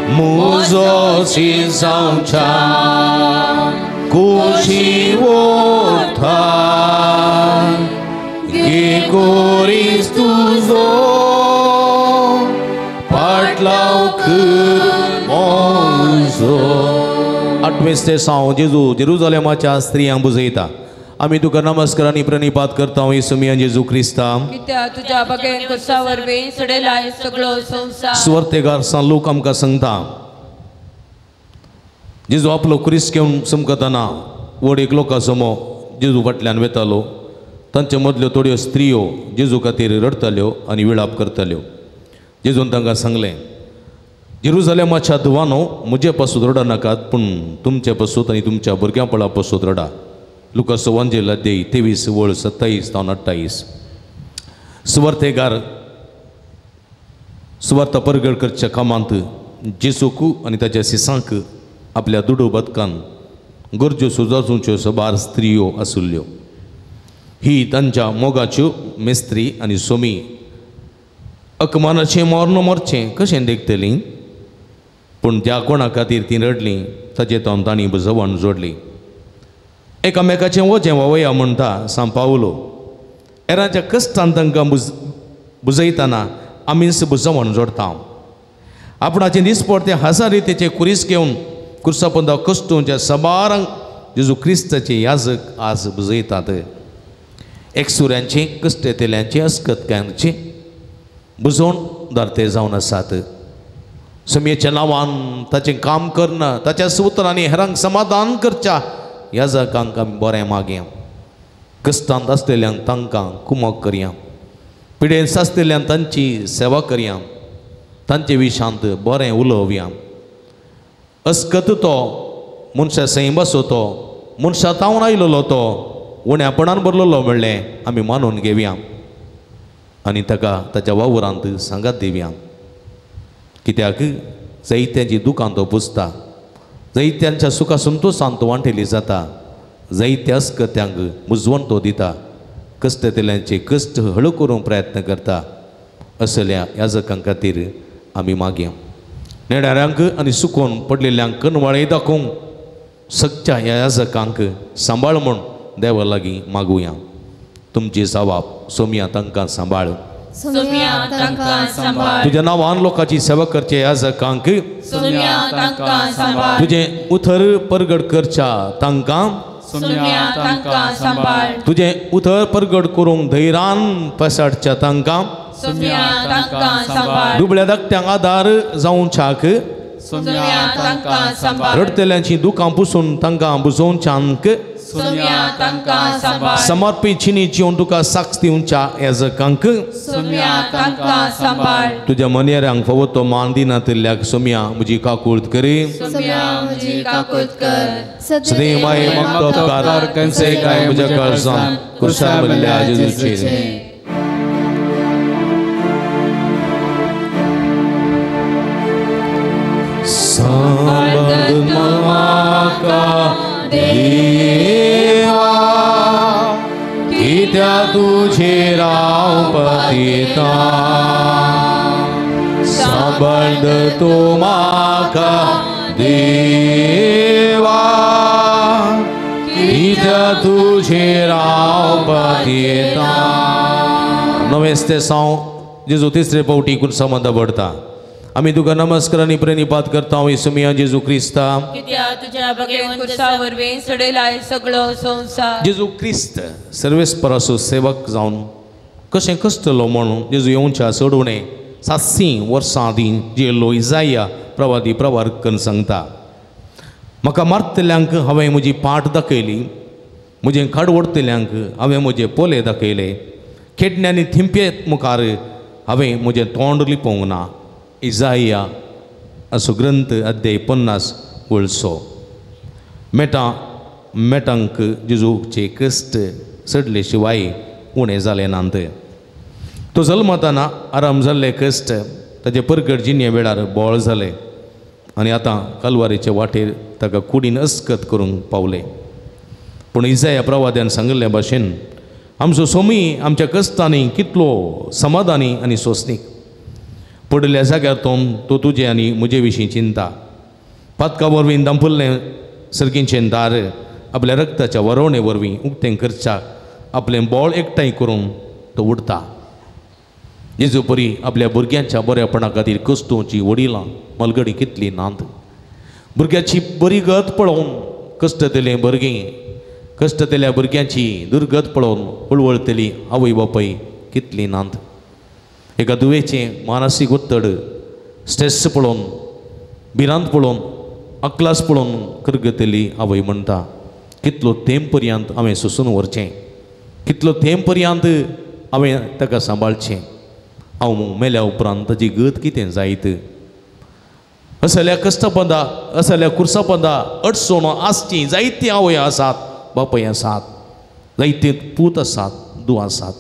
म्हजो शिजावच्या कुशी वता, घे कोरीस तुजो पाटलाव कर म्हजो. आठवें स्तेसांव जेजू जेरुजालेमाच्या स्त्रियांक बुजयता. आमी तुका नमस्कार आनी प्रणिपात करता येसुमिया जेजू क्रिस्ता, कित्याक तुज्या बगेन कुर्सा वरवीं सडयलाय सगळो संवसार. सुवार्तेकार सान लोक आमकां सांगता, जेजू आपलो क्रिस्त घेवन चमकतना व्हड एक लोकां समो जेजू फाटल्यान वेतालो. तांचे मदल्यो थोड्यो स्त्रियो जेजू खातीर रडटाल्यो आनी विळाप करताल्यो. जेजून तांकां सांगलें, जेरुजालेमाच्या धुवानो, म्हजे पासून रडा नाकात, पूण तुमचे पासून आनी तुमच्या भुरग्यांपळा पासून रडा. लुकास वांजेल अध्याय 23 वळ 27 जावन 28. सुवार्तेगार सुवार्ता परगड करच्या कामांत जेजूक आनी ताच्या सिसांक आपल्या दुडू बदकान गरज्यो सुजाचुंच्यो सबार स्त्रियो आसुल्ल्यो. ही तांच्या मोगाच्यो मेस्त्री आनी सोमी अकमानाचें मर्ण मरचें कशें देखतलीं? पूण ज्या कोणा खातीर तीं रडलीं ताचे तावन तांणी जवण जोडली. एकामेकाचें वजें वावया म्हणटा सांग पावलो. हेरांच्या कश्टान तांकां बुजयतना आमीच बुजवण जोडटा. आपणाचें दिसपडते हजार रितीचे कुरीस घेवन कुर्सापंदा कश्टोंच्या सबारांक जेजू क्रिस्ताचे याजक आज बुजयतात. एकसुऱ्यांची कश्ट येतल्यांची अस्कतकायांची बुजोवन दारते जावन आसात. समेच्या नांवान ताचें काम करना ताच्या सुत्रांनी हेरांक समाधान करच्या याजकांक आमी बरें मागया. कश्टांत आसलेल्यांक तांकां कुमक करया, पिडेन आसलेल्यांक तांची सेवा करया, तांचे विशांत बरें उलोवया. अस्कत तो मनशा सैंबासो तो मनशा तावन आयलोलो तो उण्यापणान भरलेलो म्हणलें आमी मानून घेवया आनी ताका ताच्या वावरांत सांगात दिवया. कित्याक जायत्यांची दुकान तो पुसता, जायत्यांच्या सुखा संतोशान तो वांटेली जाता, जायत्या अस्कत्यांक मुजवण तो दिता, कश्टतल्यांचे कश्ट हळू करूंक प्रयत्न करता. असल्या याजकां खातीर आमी मागया. नेणाऱ्यांक आनी सुकोवन पडलेल्यांक कनवाळे दाखोवंक सगच्या ह्या याजकांक सांबाळ म्हूण देवा लागीं मागुया. तुमची जबाब सोमया तांकां सांबाळ. तुज्या नांवान लोकांची सेवा करचे याजकांक, तुजें उथर परगट करच्या तांकां, तुजें उथर परगट करूंक धैर्यान पसाडच्या तांकां, दुबळ्या धाकट्यांक आदार जावच्याक, रडटल्यांची दुकां पुसून तांकां बुजोवच्यांक, समर्पी चिनी जिवन तुका साक्ष दिवच्या याजकांक, तुज्या मनयेऱ्यांक फावो तो मान दिनातिल्ल्याक सोमया म्हजी काकूळत करी. सदैव माये मागतो उपकार कंसे काय म्हज्या काळजान कुर्सा मल्ल्या जेजूचेर. सांबाळ म्हाका देवा, कित्या तुझेर हांव पतिता. सांबाळ तूं म्हाका देवा, कित्या तुझेर हांव पतिता. नवें साव जेजू तिसरे पावटी कुर्सा मदा पडता. आमी तुका नमस्कार आनी प्रणिपात करता येसुमिया जेजू क्रिस्ता. जेजू क्रिस्त सर्वेस्पराचो सेवक जावन कशें कसतलो म्हणून जेजू येवच्या चड उणें 700 वर्सां आदीं जेल्लो इजाया प्रवादी प्रवार करून सांगता, म्हाका मारतल्यांक हांवें म्हजी पाट दाखयली, म्हजें खाड ओडतल्यांक हांवें म्हजे पोले दाखयले, खेडण्यांनी थिंपे मुखार हांवें म्हजें तोंड लिपोवंक ना. इजाया असो ग्रंथ अध्याय 50 वळसो. मेटां मेटांक जेजूचे कश्ट चडले शिवाय उणें जालें नात. तो जल्मताना आराम जाल्ले कश्ट ताजे परगट जिणे वेळार बोळ जाले आनी आतां कालवारीचे वाटेर ताका कुडीन अस्कत करूंक पावले. पूण इजाया प्रवाद्यान सांगिल्ले भाशेन आमचो सोमी आमच्या कश्टांनी कितलो समाधानी आनी सोंसणीक. पडिल्ल्या जाग्यार तो तुजे आनी म्हजे विशीं चिंता. पातका वरवीं दांपुल्लें सर्गींचें दार आपल्या रक्ताच्या वरवणे वरवीं उक्तें करच्याक आपलें बोळ एकठांय करूंक तो उडता. जेजू परी आपल्या भुरग्यांच्या बऱ्यापणा खातीर कश्टोवची वडिलां मलगडी कितली नात. भुरग्याची बरी गत पळोवन कश्टतले भुरगीं, कश्टतल्या भुरग्यांची दुर्गत पळोवन वळवळतली आवय बापाय कितली नात. एका दुयेचें मानसीक उत्तड स्ट्रेस पळोवन, भिरांत पळोवन, अकलास पळोवन करगतली आवय म्हणटा, कितलो तेंप पर्यंत हांवें सोसून व्हरचें, कितलो तेंप पर्यंत हांवें ताका सांबाळचें, हांव मेल्या उपरांत ताजी गत कितें जायत. असल्या कश्टपदा असल्या कुर्सापदा अडचण आसची जायती आवय आसात, बापाय आसात, जायते पूत आसात, दू आसात.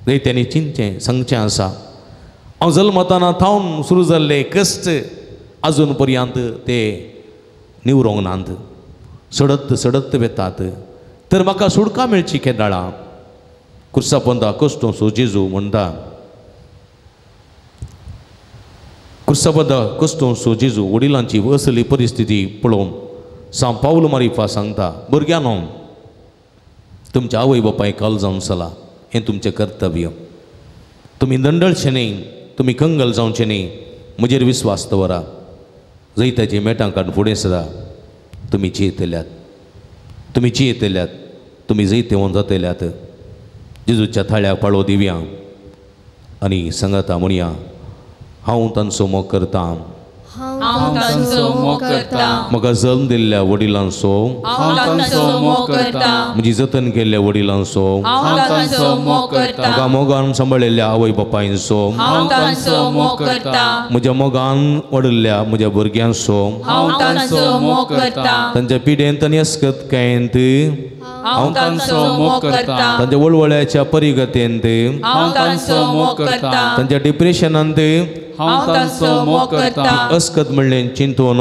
जायत्यांनी चिंतचें सांगचें आसा, हांव जल्मताना थावन सुरू जाल्ले कश्ट आजून पर्यंत ते निवरोंक नात, सडत सडत वेतात. तर म्हाका सुडका मेळची केदाळा. कुर्सापंदा कश्टोसो जेजू म्हणटा, कुर्सापंदा कश्टोसो जेजू वडिलांची असली परिस्थिती पळोवन सांव पावल मारिफा सांगता, भुरग्यांनो तुमच्या आवय बापाय काल जावन चला, हें तुमचें कर्तव्य. तुमी दंडळचे न्ही, तुमी कंगल जावचे न्ही, म्हजेर विस्वास दवरा. जैताची मेटां काडून फुडें सरा. तुमी जियेतल्यात, तुमी जियेतल्यात, तुमी जैतेवन जातल्यात. जेजूच्या थाळ्याक पाळो दिवया आनी सांगाता म्हणया, हांव तांचो मोग करतां, हांव तांचो मोग करतां, म्हाका जल्म दिल्ल्या वडिलांचो, हांव तांचो मोग करतां, म्हजी जतन केल्ल्या वडिलांचो, हांव तांचो मोग करतां, म्हाका मोगान सांबाळिल्ल्या आवय बापायंचो, हांव तांचो मोग करतां, म्हज्या मोगान वाडिल्ल्या म्हज्या भुरग्यांचो, हांव तांचो मोग करतां, तांच्या पिडेंत आनी अस्कतकायेंत, हांव तांचो मोग करतां, तांच्या वळवळ्याच्या परिगतेंत, हांव तांचो मोग करतां, तांच्या डिप्रेशनांत, हांव तांचो मोग करता. अस्कत म्हणलें चिंतून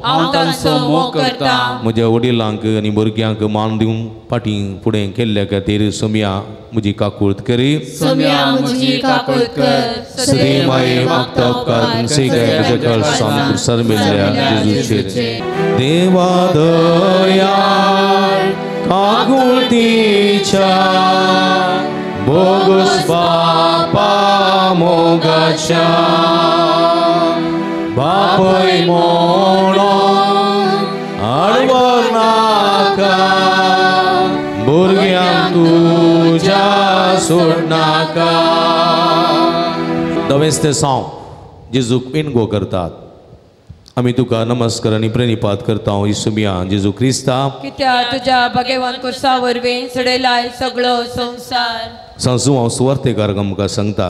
हांव तांचो मोग करता. म्हज्या वडिलांक आनी भुरग्यांक मान दिवन फाटीं फुडें केल्ल्या खातीर सोमया म्हजी काकूळत करी. सोमया म्हजी काकूळत कर. सदे माये मागता उपकार तुमचे गाय म्हज्या कळसान कुर्सार मेल्ल्या जेजूचेर. देवा दया काकुळतीच्या बोगस बापा मोगाच्या बापय म्हणून आडवर नाका भुरग्यांक तुज्या सोडनाका. दवेस ते साव जेजूक विणगो करतात. आमी तुका नमस्कार आनी प्रणिपात करता इसुमिया जेजू क्रिस्ता, कित्याक तुज्या भगवान कुर्सा वरवीं सडयलाय सगळो संवसार. सांजू हांव सुवार्थेकार आमकां सांगता,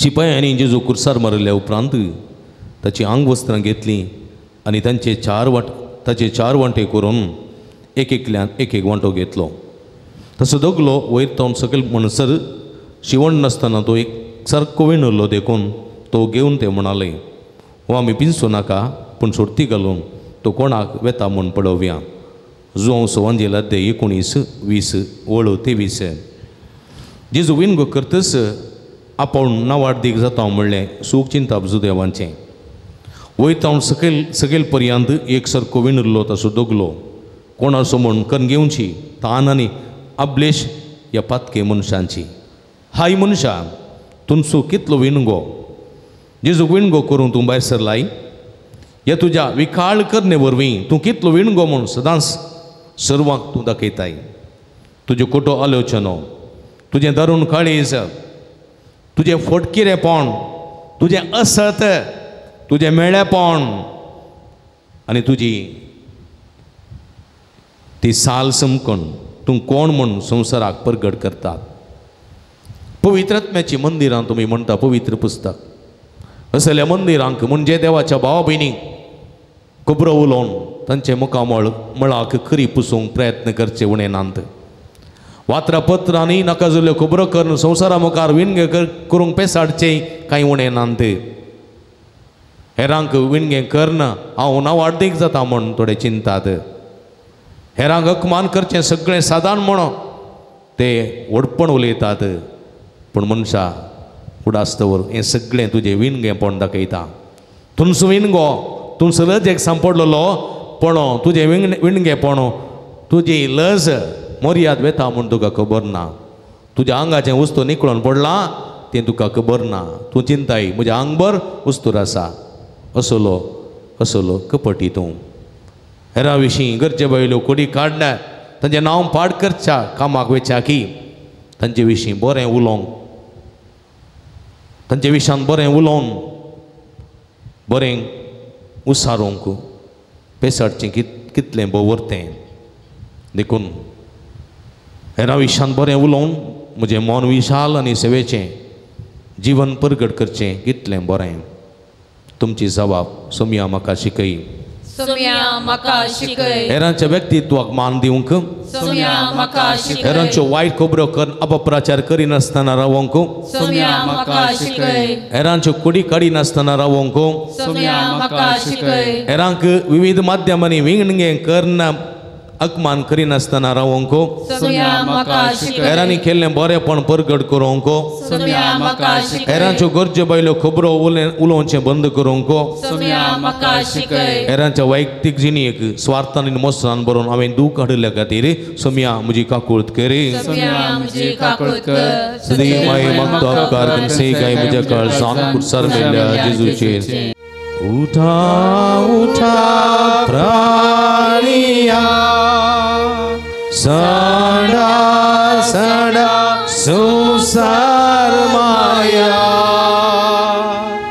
शिपायांनी जेजू कुर्सार मारिल्ल्या उपरांत ताची आंगवस्त्रां घेतलीं आनी तांचे ताचे चार वांटे करून एक एकल्यान एक एक वांटो घेतलो. तसो दगलो वयर तावन सकयल म्हणसर शिवण नासतना तो एक सारको विणुल्लो देखून तो घेवन ते म्हणाले, हो आमी पिंजू नाका पूण सोडती घालून तो कोणाक वेता म्हूण पळोवया. जुआंव सवांजेल अध्याय 19 20 वळू 23. जेजू विनगो करतच आपूण नावाडदीक जाता म्हणलें सूख चिंताप जुदेवांचें. वयर तावन सकयल सकयल पर्यंत एक सारको विणुल्लो तसो दगलो कोणाचो म्हूण करून घेवची तान आनी अब्लेश ह्या पातके मनशांची. हाय मनशा तुमचो कितलो विणगो जेजूक विणगो करूं तूं भायर सरलाय. ह्या तुज्या विकाळ करणे वरवीं तूं कितलो विणगो म्हूण सदांच सर्वांक तूं दाखयताय. तुज्यो खोटो आलोचनो, तुजें दारून काळीज, तुजें फटकिरेपण, तुजें असत, तुजें मेळेपण आनी तुजी ती साल समकण तूं कोण म्हूण संवसाराक परगट करतात. पवित्रात्म्याची मंदिरां तुमी म्हणटा पवित्र पुस्तक असल्या मंदिरांक म्हणजे देवाच्या भावा भयणीक खबरो उलोवन तांचे मुखामळ मळाक खरी पुसूंक प्रयत्न करचे उणें नात. वात्रापत्रांनी नाका जाल्ल्यो खबरो करून संवसारा मुखार विणगे करूंक पेसाडचे कांय उणें नात. हेरांक विणगें करना हांव नावाडदीक जाता म्हूण थोडे चिंतात. हेरांक अपमान करचें सगळें सादारण म्हणून ते व्हडपण उलयतात. पूण मनशा उडास दवर हें सगळें तुजें विणगेंपण दाखयता. तुमचो विणगो तुमचो लज एक सांपडलेलो पण तुजें विणगेंपण तुजी लज मर्याद वेता म्हूण तुका खबर ना. तुज्या आंगाचें वस्तू निकळून पडलां तें तुका खबर ना. तूं चिंताय म्हज्या आंगभर वस्तूर आसा. असलो असलो कपटी तूं. हेरां विशीं गरजे बायलो कोडी काडना तांचें नांव पाड करच्या कामाक वेच्या की तांचे विशीं बरें उलोवंक तांचे विशान बरें उलोवन बरें उसारूंक पेसाडचें कितलें भोवरतें. देखून हेरां विशान बरें उलोवन म्हजें मन विशाल आनी सेवेचें जिवन परगट करचें कितलें बरें. तुमची जबाब सोमया म्हाका शिकय. सोमया म्हाका शिकय. हेरांच्या व्यक्तित्वाक मान दिवंक, सोमया म्हाका शिकय. हेरांच्यो वायट खबरो कर अपप्रचार करिनासतना रावंक, सोमया म्हाका शिकय. हेरांच्यो कुडी काडिनासतना रावंक, सोमया म्हाका शिकय. हेरांक विविध माध्यमांनी विंगणगें करना अपमान करिनासतना रावंक, सोमया म्हाका शिकय. हेरांनी केल्लें बरेंपण परगट करूंक, सोमया म्हाका शिकय. हेरांच्यो गरज्यो बायल्यो खबरो उलोवचें बंद करूंक, सोमया म्हाका शिकय. हेरांच्या वैयक्तीक जिणेक स्वार्थान आनी मोसरान बरोवन हांवें दूख हाडिल्ल्या खातीर सोमया म्हजी काकूळत करी. सोमया म्हजी काकूळत कर. सदैव माये मागता उपकार तुमचे काय म्हज्या काळजान कुर्सार मेल्ल्या जेजूचेर. उठा उठा प्राणिया सडा सडा संसार माया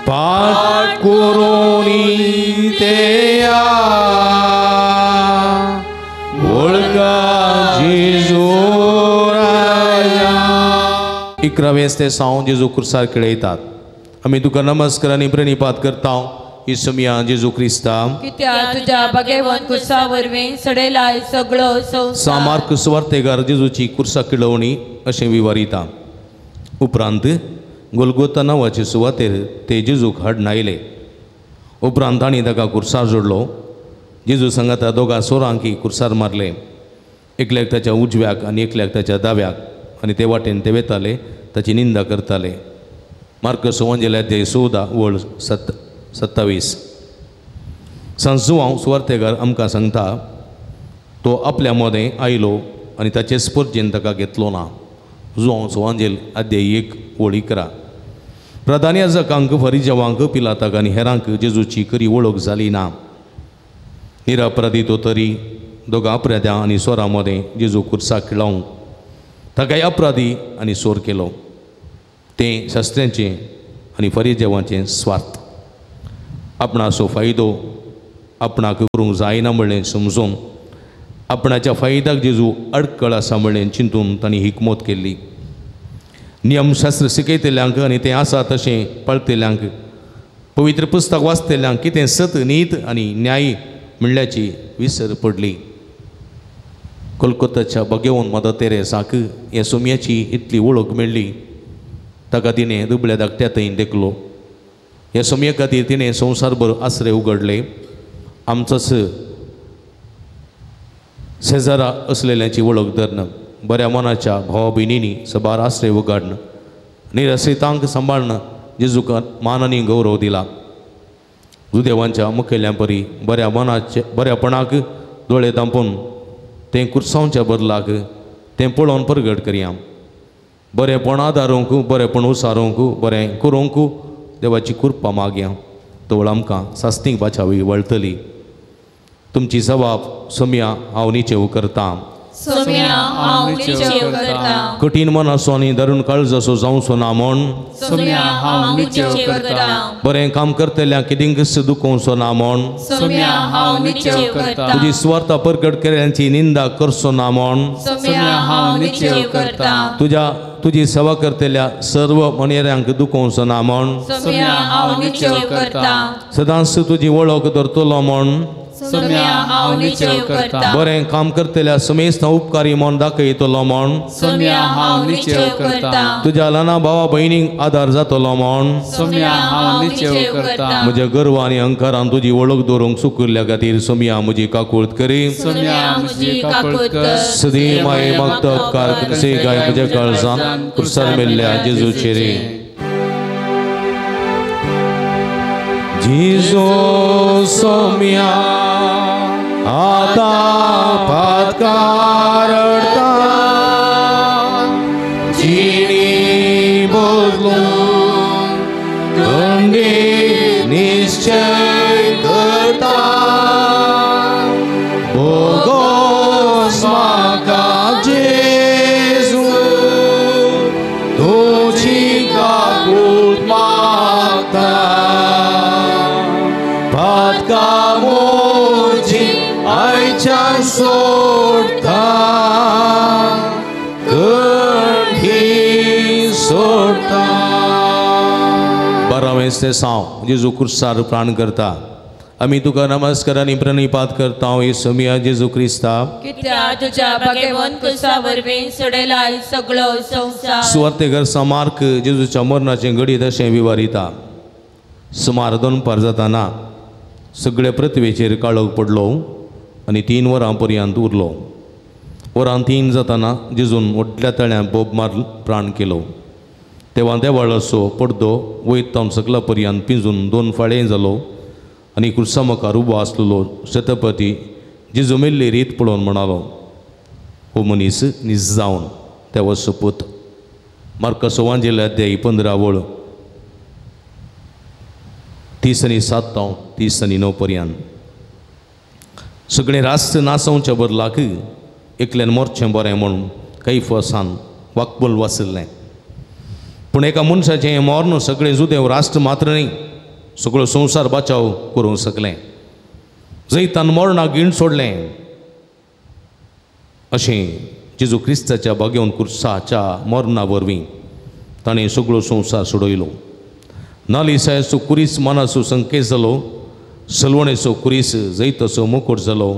पाठ करोनी तेया वळगा जेजू राया. 11 ते साव जेजू कुर्सार खेळयतात. आमी तुका नमस्कार आनी प्रणिपात करता इसुमिया जेजू क्रिस्ता, कित्याक तुज्या भगवान कुर्सा वरवीं सडयलाय सगळो संवसार. सामार्क सुवार्तेगार जेजूची कुर्सा किळवणी अशें विवरिता. उपरांत गोलगोता नांवाचे सुवातेर ते जेजूक हाडून आयले. उपरांत तांणी ताका कुर्सार जोडलो. जेजू सांगाता दोगां सोरांकी कुर्सार मारले, एकल्याक ताच्या उजव्याक आनी एकल्याक ताच्या दाव्याक, आनी ते वाटेन ते वेताले, ताची निंदा करताले. मार्कस सुवांजेल अध्याय 14 वळ 27. सांत जुआंव सुवार्तेकार आमकां सांगता, तो आपल्या मदें आयलो आनी ताचे स्पर्जेन ताका घेतलो ना. जुआंव सुवांजेल अध्याय 1 वळ 11. प्रधान याजकांक, फरिजेवांक, पिलाताक आनी हेरांक जेजूची खरी वळख जाली ना. निरपराधी तो तरी दोगां अपराध्यां आनी सोरां मदें जेजू कुर्साक खिळोवंक ताकाय अपराधी आनी सोर केलो. तें शास्त्र्यांचें आनी फरिजेवांचें स्वार्थ. आपणाचो फायदो आपणाक करूंक जायना म्हणलें समजून आपणाच्या फायद्याक जेजू अडकळ आसा म्हणलें चिंतून तांणी हिकमत केल्ली. नियमशास्त्र शिकयतल्यांक आनी तें आसा तशें पाळतल्यांक, पवित्र पुस्तक वाचतल्यांक कितें सत, नीत आनी न्याय म्हणल्याची विसर पडली. कोलकोताच्या बगेवन मदर तेरेसाक हे सोम्याची इतली वळख मेळ्ळी, ताका तिणें दुबळ्या धाकट्या थंय देखलो. ह्या सोम्या खातीर तिणें संवसारभर आसरे उगडले. आमचोच शेजारा असलेल्यांची वळख धरून बऱ्या मनाच्या भावा भयणींनी सबार आश्रय उगाडन निरश्रितांक सांबाळन जेजूक मान आनी गौरव दिला. जुदेवांच्या मुखेल्यां परी बऱ्या मनाचे बऱ्यापणाक दोळे धांपून तें कुर्सांवच्या बदलाक तें पळोवन परगट करया. बरेंपण आदारूंक, बरेंपण उसारूंक, बरें करूंक देवाची कृपा मागया. तवळ आमकां सास्तीक बाचावी वळटली. तुमची जबाब सोम्या हांव निचेव करता. कठीण मनाचो आनी धरून काळजाचो जावचो ना म्हूण, बरें काम करतल्या कितेंकच दुखोवचो ना म्हूण, तुजी सुवार्था परगट केल्ल्यांची निंदा करचो ना म्हूण, तुज्या तुजी सेवा करतल्या सर्व मनेऱ्यांक दुखोवचो ना म्हूण, सदांच तुजी वळख धरतलो म्हूण, बरें काम करतल्या समेस्त उपकारी म्हूण दाखयतलो म्हूण, तुज्या ल्हाना भावा भयणींक आदार जातलो म्हूण, म्हज्या गर्व आनी अहंकारान तुजी वळख दवरूंक चुकिल्ल्या खातीर सोम्या म्हजी काकूळत करी. सदी माये मागता उपकार तुमचे गाय म्हज्या काळजान कुर्सार मेल्ल्या जेजूचेर. जेजू सोम्या आता पातकारता जिणी बदलून गंडे निश्चय करता बोगोस म्हाका जेजू तुजी काकूट मागता पातका मोजी आयच्यान सोडता गंठी सोडता. बारावें साव जेजू कुर्सार प्राण करता. आमी तुका नमस्कार आनी प्रणिपात करता हे सोमिया जेजू क्रिस्ता, कित्याक तुज्या भाग्यवंत कुर्सा वरवीं सोडयलाय सगळो संवसार. सुवार्तेकर मार्क जेजूच्या मरणाचें घडीत अशें विवारिता. सुमार दनपार जाताना सगळे पृथ्वेचेर काळोख पडलो आनी 3 वरां पर्यंत उरलो. वरां 3 जाताना जेजून व्हडल्या तळ्यां बोब मार प्राण केलो. तेवा देवाळाचो पडदो वयर तावन सकला पर्यंत पिंजून 2 फाळे जालो आनी कुर्सा मुखार उबो आसलेलो शतपती जेजू मेल्ली रीत पळोवन म्हणालो, हो मनीस नीज जावन देवा सोपूत. मार्काचो वांजेल अध्याय 15 वळ 30 आनी 7 तावन 30 आनी 9 पर्यंत. सगळें राष्ट्र नासोवच्या बदलाक एकल्यान मोरचें बरें म्हूण कैफसान वाकबोल वाचिल्लें. पूण एका मनशाचें हें मर्ण सगळें जुदेव राष्ट्र मात्र न्ही, सगळो संवसार बाचाव करूंक शकलें. जैतान मरणाक गीण सोडलें. अशें जेजू क्रिस्ताच्या भाग्यवंत कुर्साच्या मरणा वरवीं ताणें सगळो संवसार सोडयलो. नालिसायाचो कुरीस मनाचो संकेत जालो, सलवणेचो कुरीस जैताचो मुकुट जालो,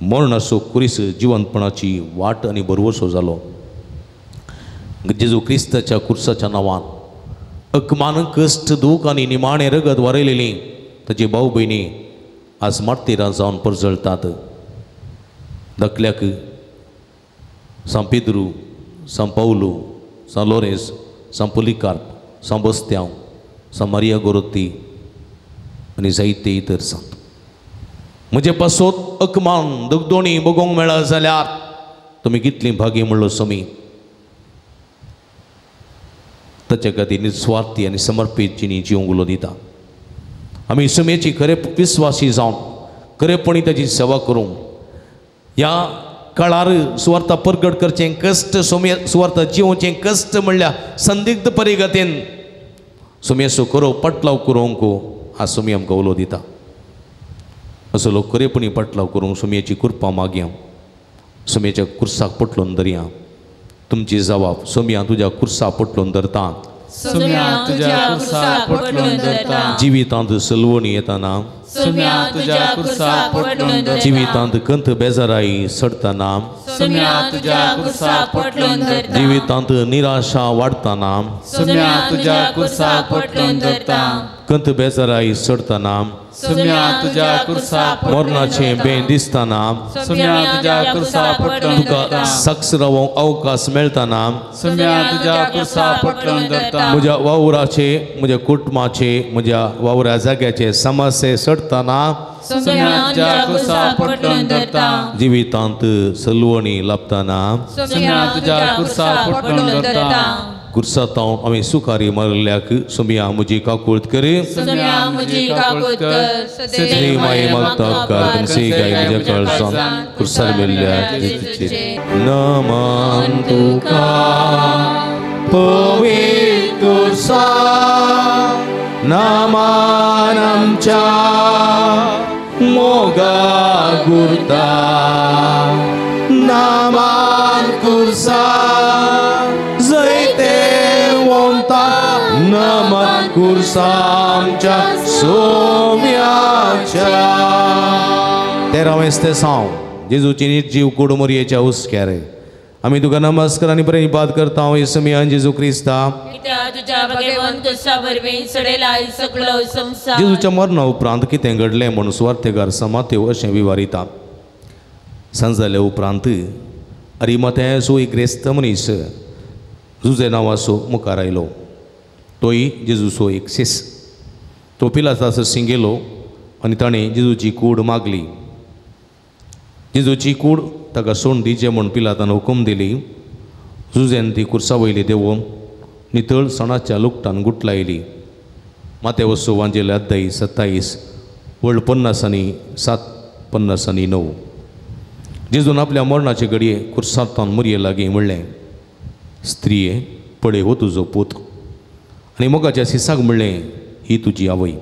मरणाचो कुरीस जिवंतपणाची वाट आनी भरवसो जालो. जेजू क्रिस्ताच्या कुर्साच्या नांवान अकमान कश्ट दूख आनी निमाणें रगत वारयलेली ताची भाव भयणी आज मार्तिरां जावन परजळटात. धाकल्याक San Pedro, San Paulo, San Lawrence, San Policarp, San Bastiao, San Maria Goretti आनी जायते इतर सांत. म्हजे पासत अकमान दुखदोणी बगोवंक मेळा जाल्यार तुमी कितलीं भागी म्हणलो समी. ताच्या खातीर निस्वार्थी आनी समर्पीत जिणी जिवंक उलो दिता. आमी समेची खरे विस्वासी जावन खरेपणी ताची सेवा करूंक ह्या काळार सुवार्था परगट करचें कश्ट, सोम्या सुवार्था जिवचें कश्ट म्हणल्यार संदिग्ध परिगतीन सोम्याचो खरो पटलाव करूंक आज सोमी आमकां उलो दिता. असो लोक खरेपणी पटलाव करूंक सोम्याची कृपा मागया, सोम्याच्या कुर्साक पटलोवन धरया. तुमची जबाब सोम्या तुज्या कुर्सा पटलोवन धरता. सोम्या तुज्या कुर्सा पटलोवन धरता. जिवितांत सलवणी येताना, सोम्या तुज्या कुर्सा पटलोवन धरता. जिवितांत कंत बेजाराई सडताना, सोम्या तुज्या कुर्सा पटलोवन धरता. जिवितांत निराशा वाडताना, सोम्या तुज्या कुर्सा पटलोवन धरता. कंत बेजाराई सडताना, सोम्या तुज्या कुर्सा मरणाचें बें दिसताना, सोम्या तुज्या कुर्सा पटलोवन तुका साक्ष रावंक अवकाश मेळताना, सोम्या तुज्या कुर्सा पटलोवन धरता. म्हज्या वावराचे, म्हज्या कुटुंबाचे, म्हज्या वावरा जाग्याचे समस्ये सडताना, सोम्या तुज्या कुर्सा पटलोवन धरता. जिवितांत सलवणी लाभताना, सोम्या तुज्या कुर्सा पटलोवन धरता. कुर्साताव आमी सुखारी मारिल्ल्याक सोम्या म्हजी काकूळत करी. सोम्या म्हजी काकूळत कर. सदैव माये मागता उपकार तुमचे गाय म्हज्या काळजान कुर्सार मेल्ल्या जेजूचेर. नमन तुका पवित्र कुर्सा, नमन आमच्या मोगा गुरता, नमन कुर्सा जैते वंता, नमन कुर्सा आमच्या सोम्याच्या. 13वें सांव जेजूची निर्जीव कूड मोरयेच्या हुस्क्यार आमी तुका नमस्कार आनी प्रणिपात करता. येसुमियान जेजू क्रिस्ता जेजूच्या मरणा उपरांत कितें घडलें म्हूण सुवार्थेगार समातेव अशें विवारिता. सांज जाल्या उपरांत अरिमाथ्याचो एक ग्रेस्त मनीस जुजे नांवाचो मुखार आयलो. तोय जेजूचो एक शिस. तो पिलातासो सिंगेलो आनी ताणें जेजूची कूड मागली. जेजूची कूड ताका सोण दिवचें म्हूण पिलातान हुकूम दिली. जुजेन ती कुर्सा वयली देंवोवन नितळ सणाच्या लुकटान गुटलायली. मातेवसो वांजेले अध्याय 27 वळ 50 आनी 7 50 आनी 9. जेजून आपल्या मरणाचे घडये कुर्सांतल्यान मुरये लागीं म्हणलें, स्त्रिये पळय हो तुजो पूत. आनी मोगाच्या सिसाक म्हणलें, ही तुजी आवय.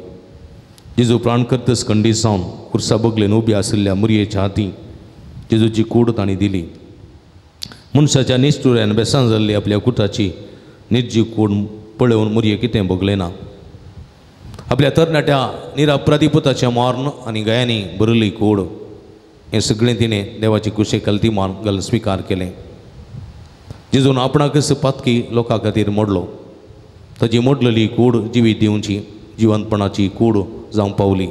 जेजू प्राण करतच खंडीत जावन कुर्सा बगलेन उबी आशिल्ल्या मुरयेच्या हाती जेजूची कूड तांणी दिली. मनशाच्या निश्ठुऱ्यान बेसान जाल्ली आपल्या कुटाची निर्जीव कूड पळोवन मुरये कितें भोगलें ना. आपल्या तरणाट्या निरापराधी पुताच्या मर्ण आनी गायांनी भरिल्ली कूड हें सगळें तिणें देवाची कुशेक घालती मान घालून स्विकार केलें. जेजून आपणाकच पातकी लोकां खातीर मोडलो. ताजी मोडलेली कूड जिवीत दिवची जिवंतपणाची कूड जावंक पावली.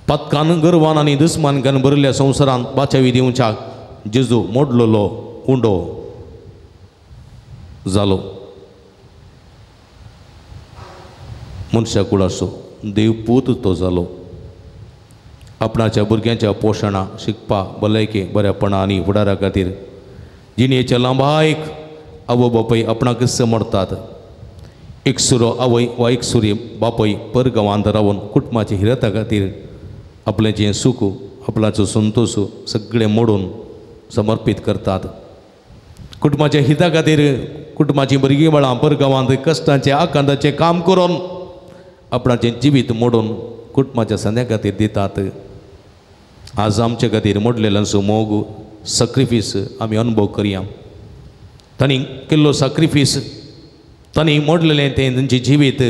पातकान गर्वान आनी दुस्मानकान भरिल्ल्या संवसारांत बाचावी दिवच्याक जेजू मोडलेलो उंडो जालो. मनशा कुळाचो देवपूत तो जालो. आपणाच्या भुरग्यांच्या पोशणा, शिकपा, भलायके, बऱ्यापणा आनी फुडारा खातीर जिणेच्या लांबायक आवय बापूय आपणाकच मरतात. एकसुरो आवय वा एकसुरी बापूय परगांवांत रावन कुटुंबाच्या हिरता खातीर आपलें जें सूख, आपणाचो संतोश सगळें मोडून समर्पीत करतात. कुटुंबाच्या हिता खातीर कुटुंबाचीं भुरगीं बाळां परगांवांत कश्टांचें आकांताचें काम करून आपणाचें जिवीत मोडून कुटुंबाच्या संद्या खातीर दितात. आज आमचे खातीर मोडलेल्यांचो मोग, सॅक्रिफीस आमी अनुभव करया. तांणी केल्लो सॅक्रिफीस, तांणी मोडलेलें तें तांचें जिवीत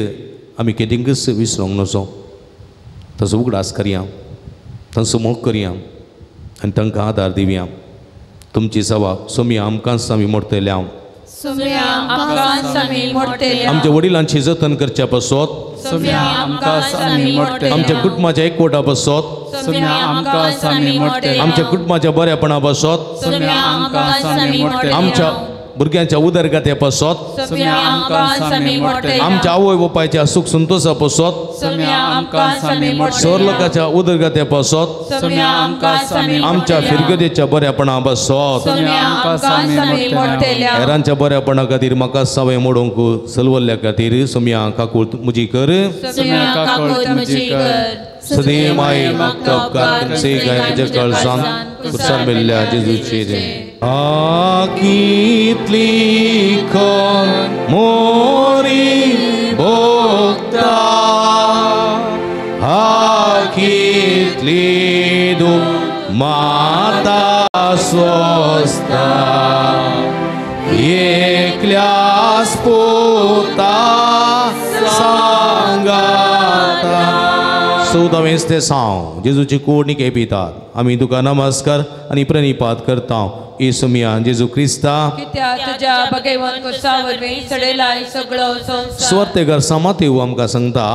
आमी केदिंकच विसरूंक नजो. ताचो उगडास करया, तांचो मोग करया आनी तांकां आदार दिवया. तुमची सवा सोमी आमकांच आमी मोडटले हांव. सोम्या आमकां सामी मोडटेल्या. आमच्या वडिलांची जतन करच्या पासत, सोम्या आमकां सामी मोडटेल्या. आमच्या कुटुंबाच्या एकवटा पासत, सोम्या आमकां सामी मोडटेल्या. आमच्या कुटुंबाच्या बऱ्यापणा पासत, सोम्या आमकां सामी मोडटेल्या. आमच्या भुरग्यांच्या उदरगते पासत, सोम्या आमकां सामी मोडटेल्या. आमच्या आवय बापायच्या सुख संतोषा पासत, सोम्या आमकां सामी मोडटेल्या. सरलोकाच्या उदरगते पासत, सोम्या आमकां सामी आमच्या फिरगतेच्या बऱ्यापणा पासत, सोम्या आमकां सामी मोडटेल्या. हेरांच्या बऱ्यापणा खातीर म्हाका सवय मोडूंक सलवल्ल्या खातीर सोम्या काकूळ मुजी कर. सोम्या काकूळ मुजी कर. सदैव माये मागता उपकार तुमचे गाय म्हज्या कळसान कुर्सान मेल्ल्या जेजूचेर. आकितली खन मोरी भोगता, आकितली दू माता स्वस्ता, एकल्यास पुता सांगाता. 14वें ते साव जेजूची कोड निके पितात. आमी तुका नमस्कार आनी प्रणिपात करता. येसुमिया जेजू क्रिस्ता, कित्याक तुज्या भगवंत कुर्सा वरवीं चडयलाय सगळो संवसार. सुवार्तेकार सामातेव आमकां सांगता,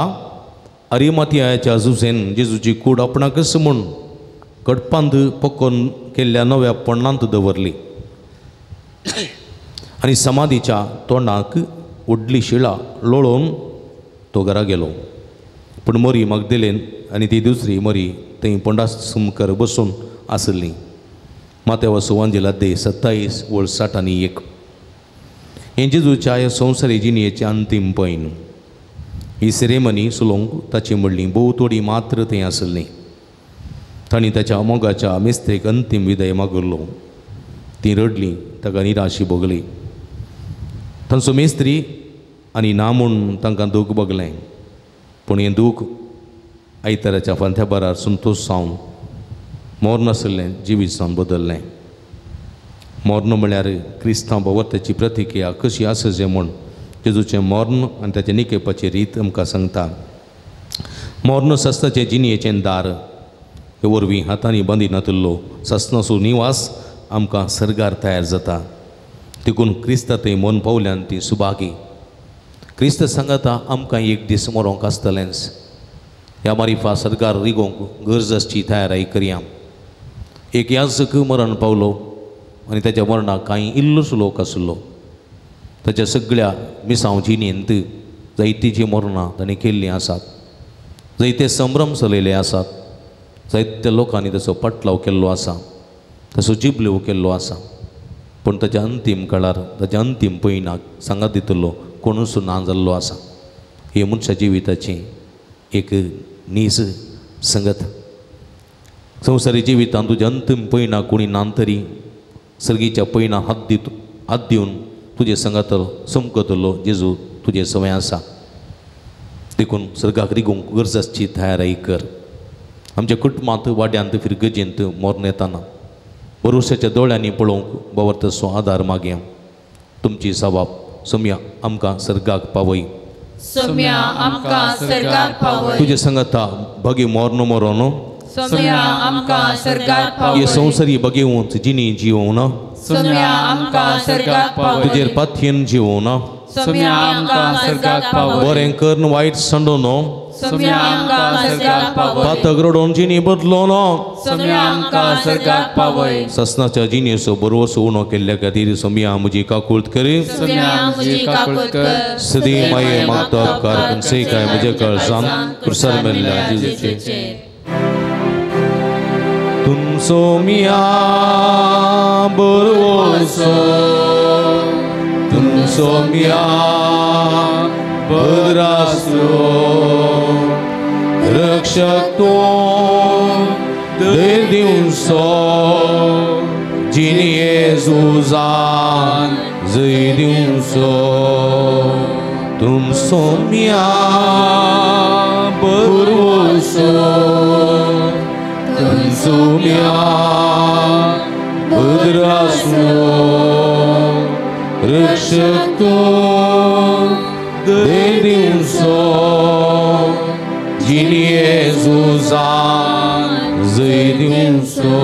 अरिमातियाच्या जुसेन जेजूची कूड आपणाकच म्हूण कडपांत पकोवन केल्ल्या नव्या पण्णांत दवरली आनी समाधीच्या तोंडाक व्हडली शिळा लोळोवन तो घरा गेलो. पूण मरी मागदेलेन आनी ती दुसरी मरी थंय पोंडा सुमकर बसून आसली. मातेवा सुवांजेला दे 27 वळ 61. हें जेजूच्या ह्या संवसारी जिणयेचें अंतीम पैन. ही सेरेमनी सुलोंक ताची म्हणली भोव थोडी मात्र थंय आसली. तांणी ताच्या मोगाच्या मिस्त्रेक अंतीम विदय मागुल्लो. ती रडली, ताका निराशी भोगली. तांचो मिस्त्री आनी ना म्हूण तांकां दूख भोगलें. पूण हें दूख आयताराच्या फांत्या बारार संतोश जावन मोर नासलें जिवीत जावन बदल्लें. मोर्न म्हळ्यार क्रिस्तांव भोंवताची प्रतिक्रिया कशी आसचें म्हूण जेजूचें मोर्न आनी ताचें निकेपाची रीत आमकां सांगता. मोर्न सस्ताचें जिणयेचें दार हे वरवीं हातांनी बांदी नातिल्लो सासणाचो निवास आमकां सर्गार तयार जाता. देखून क्रिस्ता थंय मन पावल्यान ती सुभागी. क्रिस्त सांगता आमकां एक दीस मरोंक आसतलेंच. ह्या मारिफा सरकार रिगोवंक गरज आसची तयाराय करया. एक याजक मरण पावलो आनी ताच्या मरणाक कांय इल्लोसो लोक आसलो. ताच्या सगळ्या मिसांव जिणेंत जायतीं जीं मरणां ताणें केल्लीं आसात, जायते संभ्रम चलयले आसात, जायत्या लोकांनी ताचो पाटलाव केल्लो आसा, ताचो जिबलेव केल्लो आसा. पूण ताच्या अंतीम काळार ताच्या अंतीम पयनाक सांगात दितलो कोणूच ना जाल्लो आसा. हे मनशा जिविताची एक नीज संगत. संवसारी जिवितांत तुज्या अंतीम पयना कोणी ना तरी सर्गीच्या पयना हात दिवन तुजे संगातलो समकतलो जेजू तुजे सवय आसा. देखून सर्गाक रिगोवंक गरज आसची तयाराय कर. आमच्या कुटुंबांत वाड्यांत फिरगजेंत मोर्न येताना भरोश्याच्या दोळ्यांनी पळोवंक बावर्तसो आदार मागया. तुमची सवाब सोम्या आमकां सर्गाक पावय. सोम्या आमकां सर्गाक पावय. तुजे संगता बगे मोर्न मोरोन सोम्या आमकां सर्गाक पावय. हे संवसारी बगे उंच जिणी जिवोवन सोम्या आमकां सर्गाक पावय. तुजेर पाथयेन जिवोवन सोम्या आमकां सर्गाक पावय. बरें करून वायट संडोन सोम्या आमकां सर्गाक पावय. पातक रडोवन जिणी बदलोन सोम्या आमकां सर्गाक पावय. ससनाच्या जिणेचो बरोवसो उणो केल्ल्या खातीर सोम्या म्हजी काकूळत करी. सोम्या म्हजी काकूळत कर. सदी माये मागता उपकार खंयचेय काय म्हज्या कळसान कुर्सार मेल्ल्या जेजूचेर. तुमचो मिया बरोवसो, तुमचो मिया बद्रासो, रक्षक तूं धैर्य दिवचो, जिणये झुजान जय दिवचो. तुमचो मिया बरोवसो, तुमचो मिया बद्रासो, रक्षक तूं धैर्य दिवचो, जिणये झुजान जय दिवचो.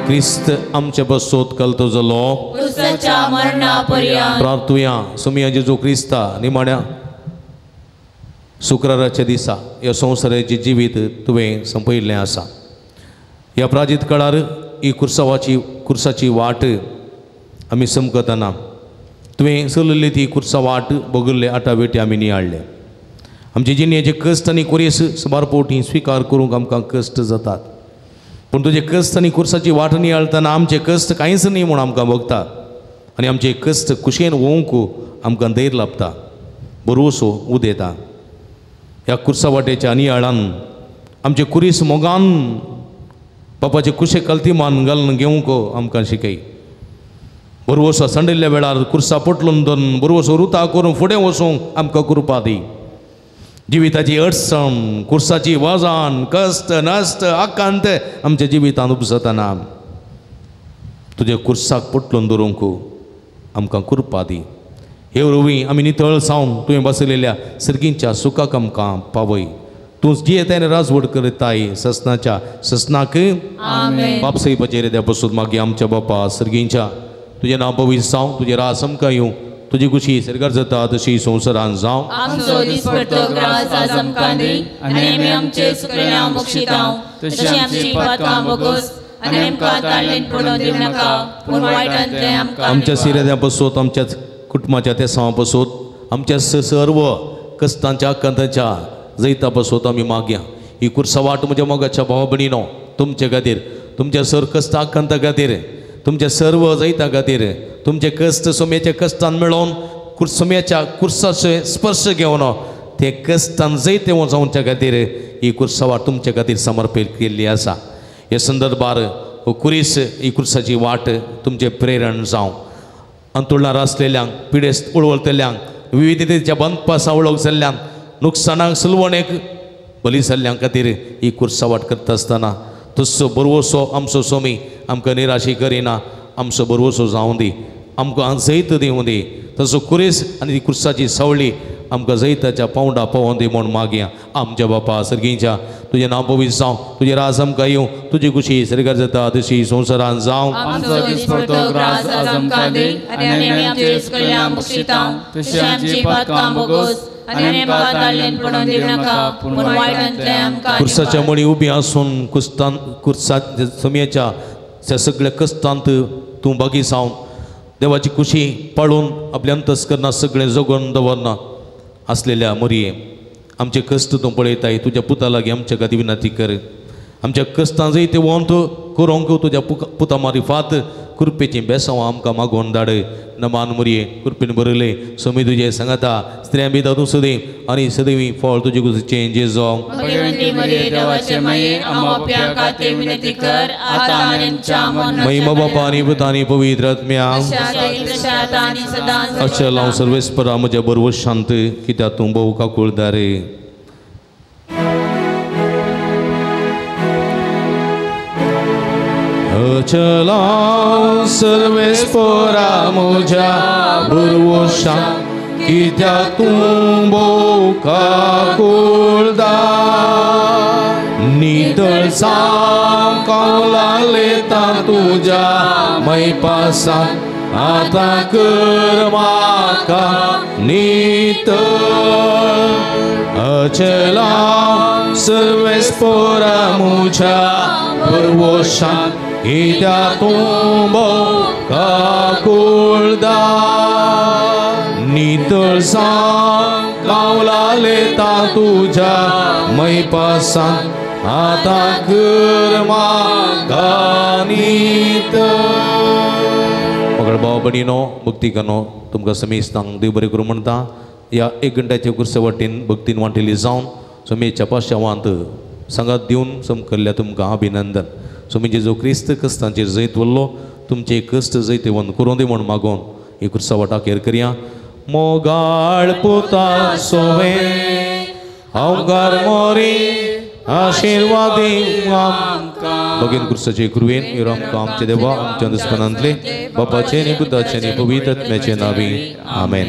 क्रिस्त आमचे बसोत कलतो जालो क्रिस्ताच्या मरणा पर्यंत. प्रार्थुया. सोमया जेजू क्रिस्ता निमाण्या शुक्राराच्या दिसा ह्या संवसाराचें जिवीत तुवें संपयिल्लें आसा. ह्या प्राजीत काळार ही कुर्साची वाट आमी समकतना तुवें चलयल्ली ती कुर्सा वाट बगल्ले आटावेटी आमी नियाळ्ळे. आमचे जिणेचे कश्ट आनी कुरेस सुमार फावटी स्विकार करूंक आमकां कश्ट जातात, पूण तुजे कश्ट आनी कुर्साची वाट नियाळतना आमचे कश्ट कांयच न्ही म्हूण आमकां भोगता आनी आमचे कश्ट कुशेन वोवंक आमकां धैर्य लाभता, बरोसो उदेता. ह्या कुर्सा वाटेच्या नियाळान आमचे कुरीस मोगान बापाचे कुशे कल्तीमान घालून घेवंक आमकां शिकय. बरवसो सांडिल्ल्या वेळार कुर्सा पोटलून धरून बरवसो रुता करून फुडें वचूंक आमकां कृपा दी. जिविताची अडचण, कुर्साची वजन, कश्ट, नश्ट, आकांत आमच्या जिवितांत उपजतना तुज्या कुर्साक पोटलून धरूंक आमकां कृपा दी. हे वरवीं आमी नितळ जावन तुवें बसयलेल्या सर्गींच्या सुखाक आमकां पावय. तूं जियेताय आनी राजवट करताय ससनाच्या ससनाक. बाप साहेबाचेर त्या पसून मागीर आमच्या बापा सर्गींच्या तुजें नांव पवित्र जावं, तुजें राज आमकां येवं, तुजी खुशी सरकार जाता तशी संवसारान जावं. आमचो दिसपडतो ग्रास आज आमकां दी आनी आमी आमचे सुकरण्या बक्षितांव तशी आमची पातकां भोगोस आनी आमकां ताळेन पडोवन दिवं नाका पूण वायटांतलें आमकां. आमच्या सिरेद्या पसून, आमच्या कुटुंबाच्या तेसांवा पसून, आमच्या सर्व कश्टांच्या आकांताच्या जैता पसून आमी मागया. ही कुर्सा वाट म्हज्या मोगाच्या भावा भयणीनो तुमचे खातीर, तुमच्या सर्व कश्टा आकांता खातीर, तुमच्या सर्व जैता खातीर, तुमचे कश्ट सोम्याच्या कश्टान मेळोवन सोम्याच्या कुर्साचे स्पर्श घेवन ते कश्टान जैत जावच्या खातीर ही कुर्सा वाट तुमचे खातीर समर्पीत केल्ली आसा. ह्या संदर्भार हो कुरीस ही कुर्साची वाट तुमचें प्रेरण जावं. अंतुळणार आसलेल्यांक, पिडेस्त उळवळतल्यांक, विविधतेच्या बंदपासा वळख जाल्ल्यांक, नुकसानाक सलवणेक बली जाल्ल्यां खातीर ही कुर्सा वाट करता आसतना तसो बरवसो आमचो सोमी आमकां निराशी करिना, आमचो बरवसो जावं दी, आमकां जैत दिवं दी. तसो कुरेस आनी ती कुर्साची सावळी आमकां जैताच्या पावंडा पावोवन दी म्हूण मागया. आमच्या बापा सर्गींच्या तुजें नांव पवित्र जावं, तुजें राज आमकां येवं, तुजी खुशी सरकार जाता तशी संवसारान जावं. आमचो दिसपडतो ग्रास आज आमकां दी आनी आमी आमचे सुकरण्या बक्षितांव तशी आमची पातकां भोगोस आनी आमकां ताळेन पडोवन दिवं नाका पूण वायटांतलें आमकां. कुर्साच्या मळी उबी आसून कुस्तान कुर्सा सोमयेच्या त्या सगळ्या कश्टांत तूं बागी जावन देवाची खुशी पाळून आपल्या अंतस्करणां सगळें जगोवन दवरना आसलेल्या मोरये आमचे कश्ट तूं पळयताय. तुज्या पुता लागीं आमच्या खातीर विनंती कर. आमच्या कश्टां जंय ते वंत करूंक तुज्या पुता मारिफात कृपेचीं बेसांव आमकां मागोवन धाड. नमान मोरये कृपेन बरयलें सोमी तुजें सांगाता स्त्रियां बी तूं सदैव आनी सदैव फळ तुजे कुशीचें जेजो. महिमा बापा आनी पुता आनी पवित्र आत्म्या. अचल हांव सर्वेस्परा म्हज्या बरोबर शांत कित्याक तूं भोव काकुळदार. अचलाव सर्वेस्परा म्हज्या बरवशा कित्याक तूं भोव काकुळदार. नितळ जावं कौलां लेता तुज्या मैपासान आतां कर म्हाका नितळ. अचलाव सर्वेस्परा म्हज्या बरवशा कित्याक तूं भोव काकुळदार. नितळ जावं कावलां लेता तुज्या मैपासान आतां कर म्हाका नितळ. मगळ भाव भयणीनो भक्तिकानो तुमकां समेस्तांक देव बरें करूं म्हणटा. ह्या एक घंट्याच्या कुर्से वाटेन भक्तीन वांटेली जावन सोमेच्या पाशावांत सांगात दिवन समकल्ल्या तुमकां अभिनंदन. स्वामी जेजू क्रिस्त कश्टांचेर जैत वल्लो तुमचे कश्ट जैतवंत करूं दी म्हूण मागोवन ही कुर्सा वाटा खेर करया. मोगाळ पुता सोवे अवघार मोरी आशिर्वादी भगीन कुर्साचे कृपेन यो आमकां आमच्या देवा आमच्या दुस्पनांतले बापाचे आनी पुताचे आनी पवित्र आत्म्याचे नांवी आमेन.